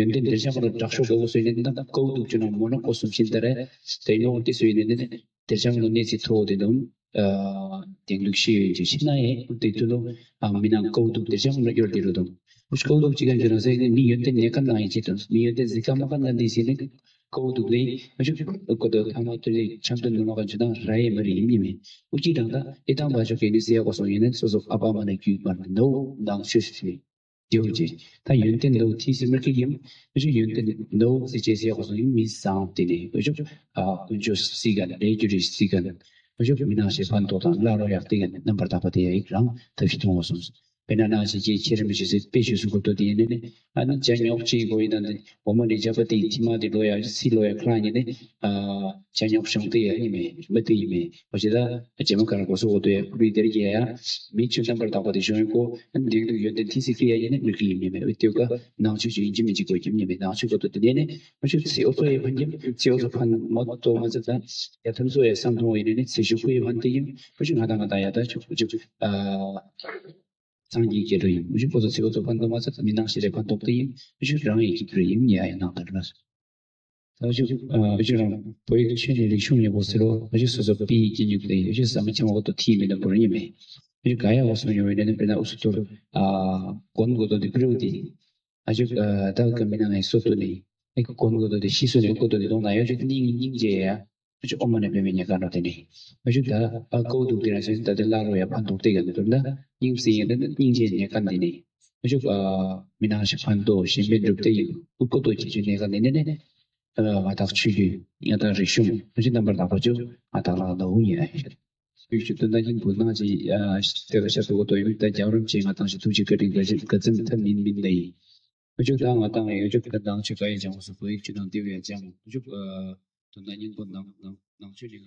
ཡོན་ཏན་དེ་ཤ་མ་ནོ་དྲག་ཤོས་ག་གོ་སུ་ཡིན་ནས་ད་ཀའུ་ཐུག་ཅུ་ནང་མོ་ནོ་ཀོ་སུམ་ཤིན་ད་རེད། དེ་ནོ་ཨི་ཐི་སུ་ཡིན་ནས་ནི་དེ་ཤ་མ་ནོ་གནས་ཚད་མཐོ་དེ་ནོ་ཨ་དེང་ལུགས་ཤེས་ཡོན་གྱི་ཤིན་ན་ཡེ་ཨུ་ཏི་དུ་ནོ་ཨ་མི་ནང་ཀའུ་ཐུག་དེ་ཤ་མ་ནོ་ཡོར་དེ་རུ་དུ་ཨུ་ཤ་ཀའུ་ཐུག་ཅི་ག་ཅུ་ན་སེ་ནི་མི་ཡོན་ཏན་ནས་ཀ་ནང་ཡིན་ཅི་དུ་མི་ཡོན་ཏན་ཟི་ཀ་མ་ཀ་ན་འདི་སེ་ནི། ཀའུ་ཐུག་ལེ། ཨ་ཅུ་ཀོ་དོ་ཐ་མ་ཏུ་ལེ་ཆམ་དུ་ནུ་ནོ་ག་ཅུ་དང་ར་ཡེ་མ་རེ་ཡིན་ཉི་མེ། ཨུ་ཅི་དང་ད་ཨི་ཐང་བ་ཅོ་ཀེ་ནི་སི་ཡ་གོ་སོང་ཡིན་ནན་སོ་སོ་ཨ་པ་མ་ནེ་ཀྱུ་མ་ནོ་ནང་ཤུ་ཤུ་ཡོ་ཅི། ད་ཡོན་ཏན་ནོ་ཐི་སི་མ་ཀི་ཡིན། ཨ་ཅུ་ཡོན་ཏན་ནོ་སི་ཅེ་སི་ཡ་གོ་སོང་ཡིན་མི་སང་ཏི་ནི་ཨ་ཅུ་ཨ་ཀུན་ཅོ་སི་ག་ནི་རེ་ཅུ་རི་སི་ག་ནི་ཨ་ཅུ་མི་ནང་ཤེ་ཕན་ཐོགས་དང་ལ་རོ་ཡག་ཏི་ག་ནི་རྣམ་པར་དག་པ་དེ་ཡ་ཡིག་རང་ཐབས་ཤི་ཐོང་གོ་སོང་། དཔེར་ན་ནང་བཞིན་གྱི་ཁྱེད་རིམ་བཞིན་སྲིད་དཔེ་ཞུ་སུ་གོ་ཏོ་དེ་ཡིན་ནི། ཨ་ནི་ཇ་ཉོག་ཅིག་གོ་ཡིན་ན་འོ་མ་ནི་ཇ་པ་ཏི་ཐི་མ་དེ་ལོ་ཡ་སི་ལོ་ཡ་ཁ་ལ་ཉིན་ནི། ཨ་ཇ་ཉོག་ཤོང་དེ་ཡ་ཡིན་མེད་མི་དེ་ཡིན་མེད་འོ་ཅི་ད་ཇ་མ་ཀ་ར་གོ་སོ་གོ་ཏོ་ཡ་ཀུ་རི་དེར་གྱི་ཡ་མི་ཆུ་རྣམ་པར་དག་པ་དེ་ཤོང་ཡིན་གོ། ཨ་ནི་འདིང་དུ་ཡོད་དེ་ཐི་སི་ཀི་ཡ་ཡིན་ནི་མི་ཀི་ཡིན་མེད་མེད་དེ་ཀ་ནང་ཆུ་ཆུ་ཡིན་གྱི་མི་གཅིག་གོ་ཡིན་མེད་མེད་ནང་ཆུ་གོ་ཏོ་དེ་ནས་ནི། ཨ་ཆུ་ཚེ་ཨོ་ཚོ་ཡ་ཕན་གྱི་ཚེ་ཨོ་ཚོ་ཕན་མོ་ཏོ་མ་ཚེ་ད་ཡ་ཐམ་ཚོ་ཡ་སམ་ཐོང་ཡིན་ནི་ཚེ་ཞུ་ཁུ་ཡ་ཕན་དེ་ཡིན་ཨ་ཆུ་ང་ད་ང་ད་ཡ་ད་ཆུ་ཆུ་ཨ། སངས་རྒྱས་ཀྱི་རོ་ཡིན། ཨུ་ཆུ་ཁོ་ཚོ་ཚིག་ཁོ་ཚོ་ཕན་ཐོགས་མ་ཚད་མི་སྣང་ཞེས་རེ་ཕན་ཐོགས་ཏེ་ཡིན། ཨུ་ཆུ་རང་ཡི་ཀྱི་རོ་ཡིན་ཉེ་ཡ་ཡིན་ནང་ལྟར་ལ། ཨུ་ཆུ་ཨུ་ཆུ་རང་བོད་ཡིག་ཆོས་ནི་རིག་གཞུང་ཉེ་པོ་ཟེར་རོ། ཨུ་ཆུ་སོ་སོ་པི་ཡི་ཀྱི་ཉུག་ལེ་ཨུ་ཆུ་ཟ་མ་ཆེ་མ་གོ་ཏོ་ཐི་མི་འདུག་པོ་རོ་ཉེ་མེ། ཨུ་ཆུ་ག་ཡ་བ་སོ་ཉོ་བའི་ནི་པེ་ན་ཨུ་སུ་ཏོར་ཨ་གོན་གོ་ཏོ་དི་ཀྲུ་དི། ཨུ་ཆུ་ཨ་ད་ག་མི་ན་ངའི་སོ་ཏོ་ནི་ཨི་ཀ་གོན་གོ་ཏོ་དི་ཤི་སོ་ནི་ཀོ་ཏོ་དི་དོང་ན་ཡོ་ཆུ་ནིང་ནིང་ཇེ་ཡ། ཨ་ཅོ་ཨོ་མ་ནེ་པེ་མེ་ཉེ་ཀ་ནོ་དེ་ནི། ཨ་ཅོ་ད་ཨ་ཀའོ་དུག་དེ་ར་སེ་ད་དེ་ལ་རོ་ཡ་ཕན་ཐོགས་ཏེ་ག་ནི་དུ་ན་སྙིང་སེ་ཡེ་ད་སྙིང་རྗེ་ཉེ་ཀ་འདི་ནི། ཨ་ཅོ་ཨ་མི་ནང་ཞིག་ཕན་ཐོགས་གཞན་ཕན་སྒྲུབ་སྟེ་ཡིན་ཨུ་ཀོ་ཏོ་ཁྱེད་ཆོ་ཉེ་ཀ་ནི་ནི་ནི། ཨ་ང་དག་ཆོས་བརྒྱུད་ང་དག་རིག་གཞུང་ཨ་ཅོ་རྣམ་པར་དག་པ་ཅོ་ང་དག་ལ་ནོ་ཡིན་ཨ་ཡིན། ཡུལ་ཆུ་དོན་དག་ཡིན་པོ་ནང་ཅི་ཨ་དེ་ག་ཤ་དུ་གོ་ཏོ་ཡིན་ད་རྒྱལ་རིམ་ཆེ་ང་དང་ཞིག་ཐུགས་རྗེ་བཀའ་དྲིན་དགའ་ཞིག་དགའ་ཚིམ་ཐབས་མིན་མིན་ལ་ཡིན། ཨ་ཅོ་ད་ང་དང་ཡོ་ཅོ་ད་དང་ཆོས་བཀའ་ཡི་སྦྱང་སུ་བོད་ཡིག་ཆུ་དང་ཏེ་བའི་སྦྱང་ཨ་ཅོ་ཨ། དོན་དག་སྙིང་པོ་ནང་ནང་ནང་ཆོས་ཀྱི་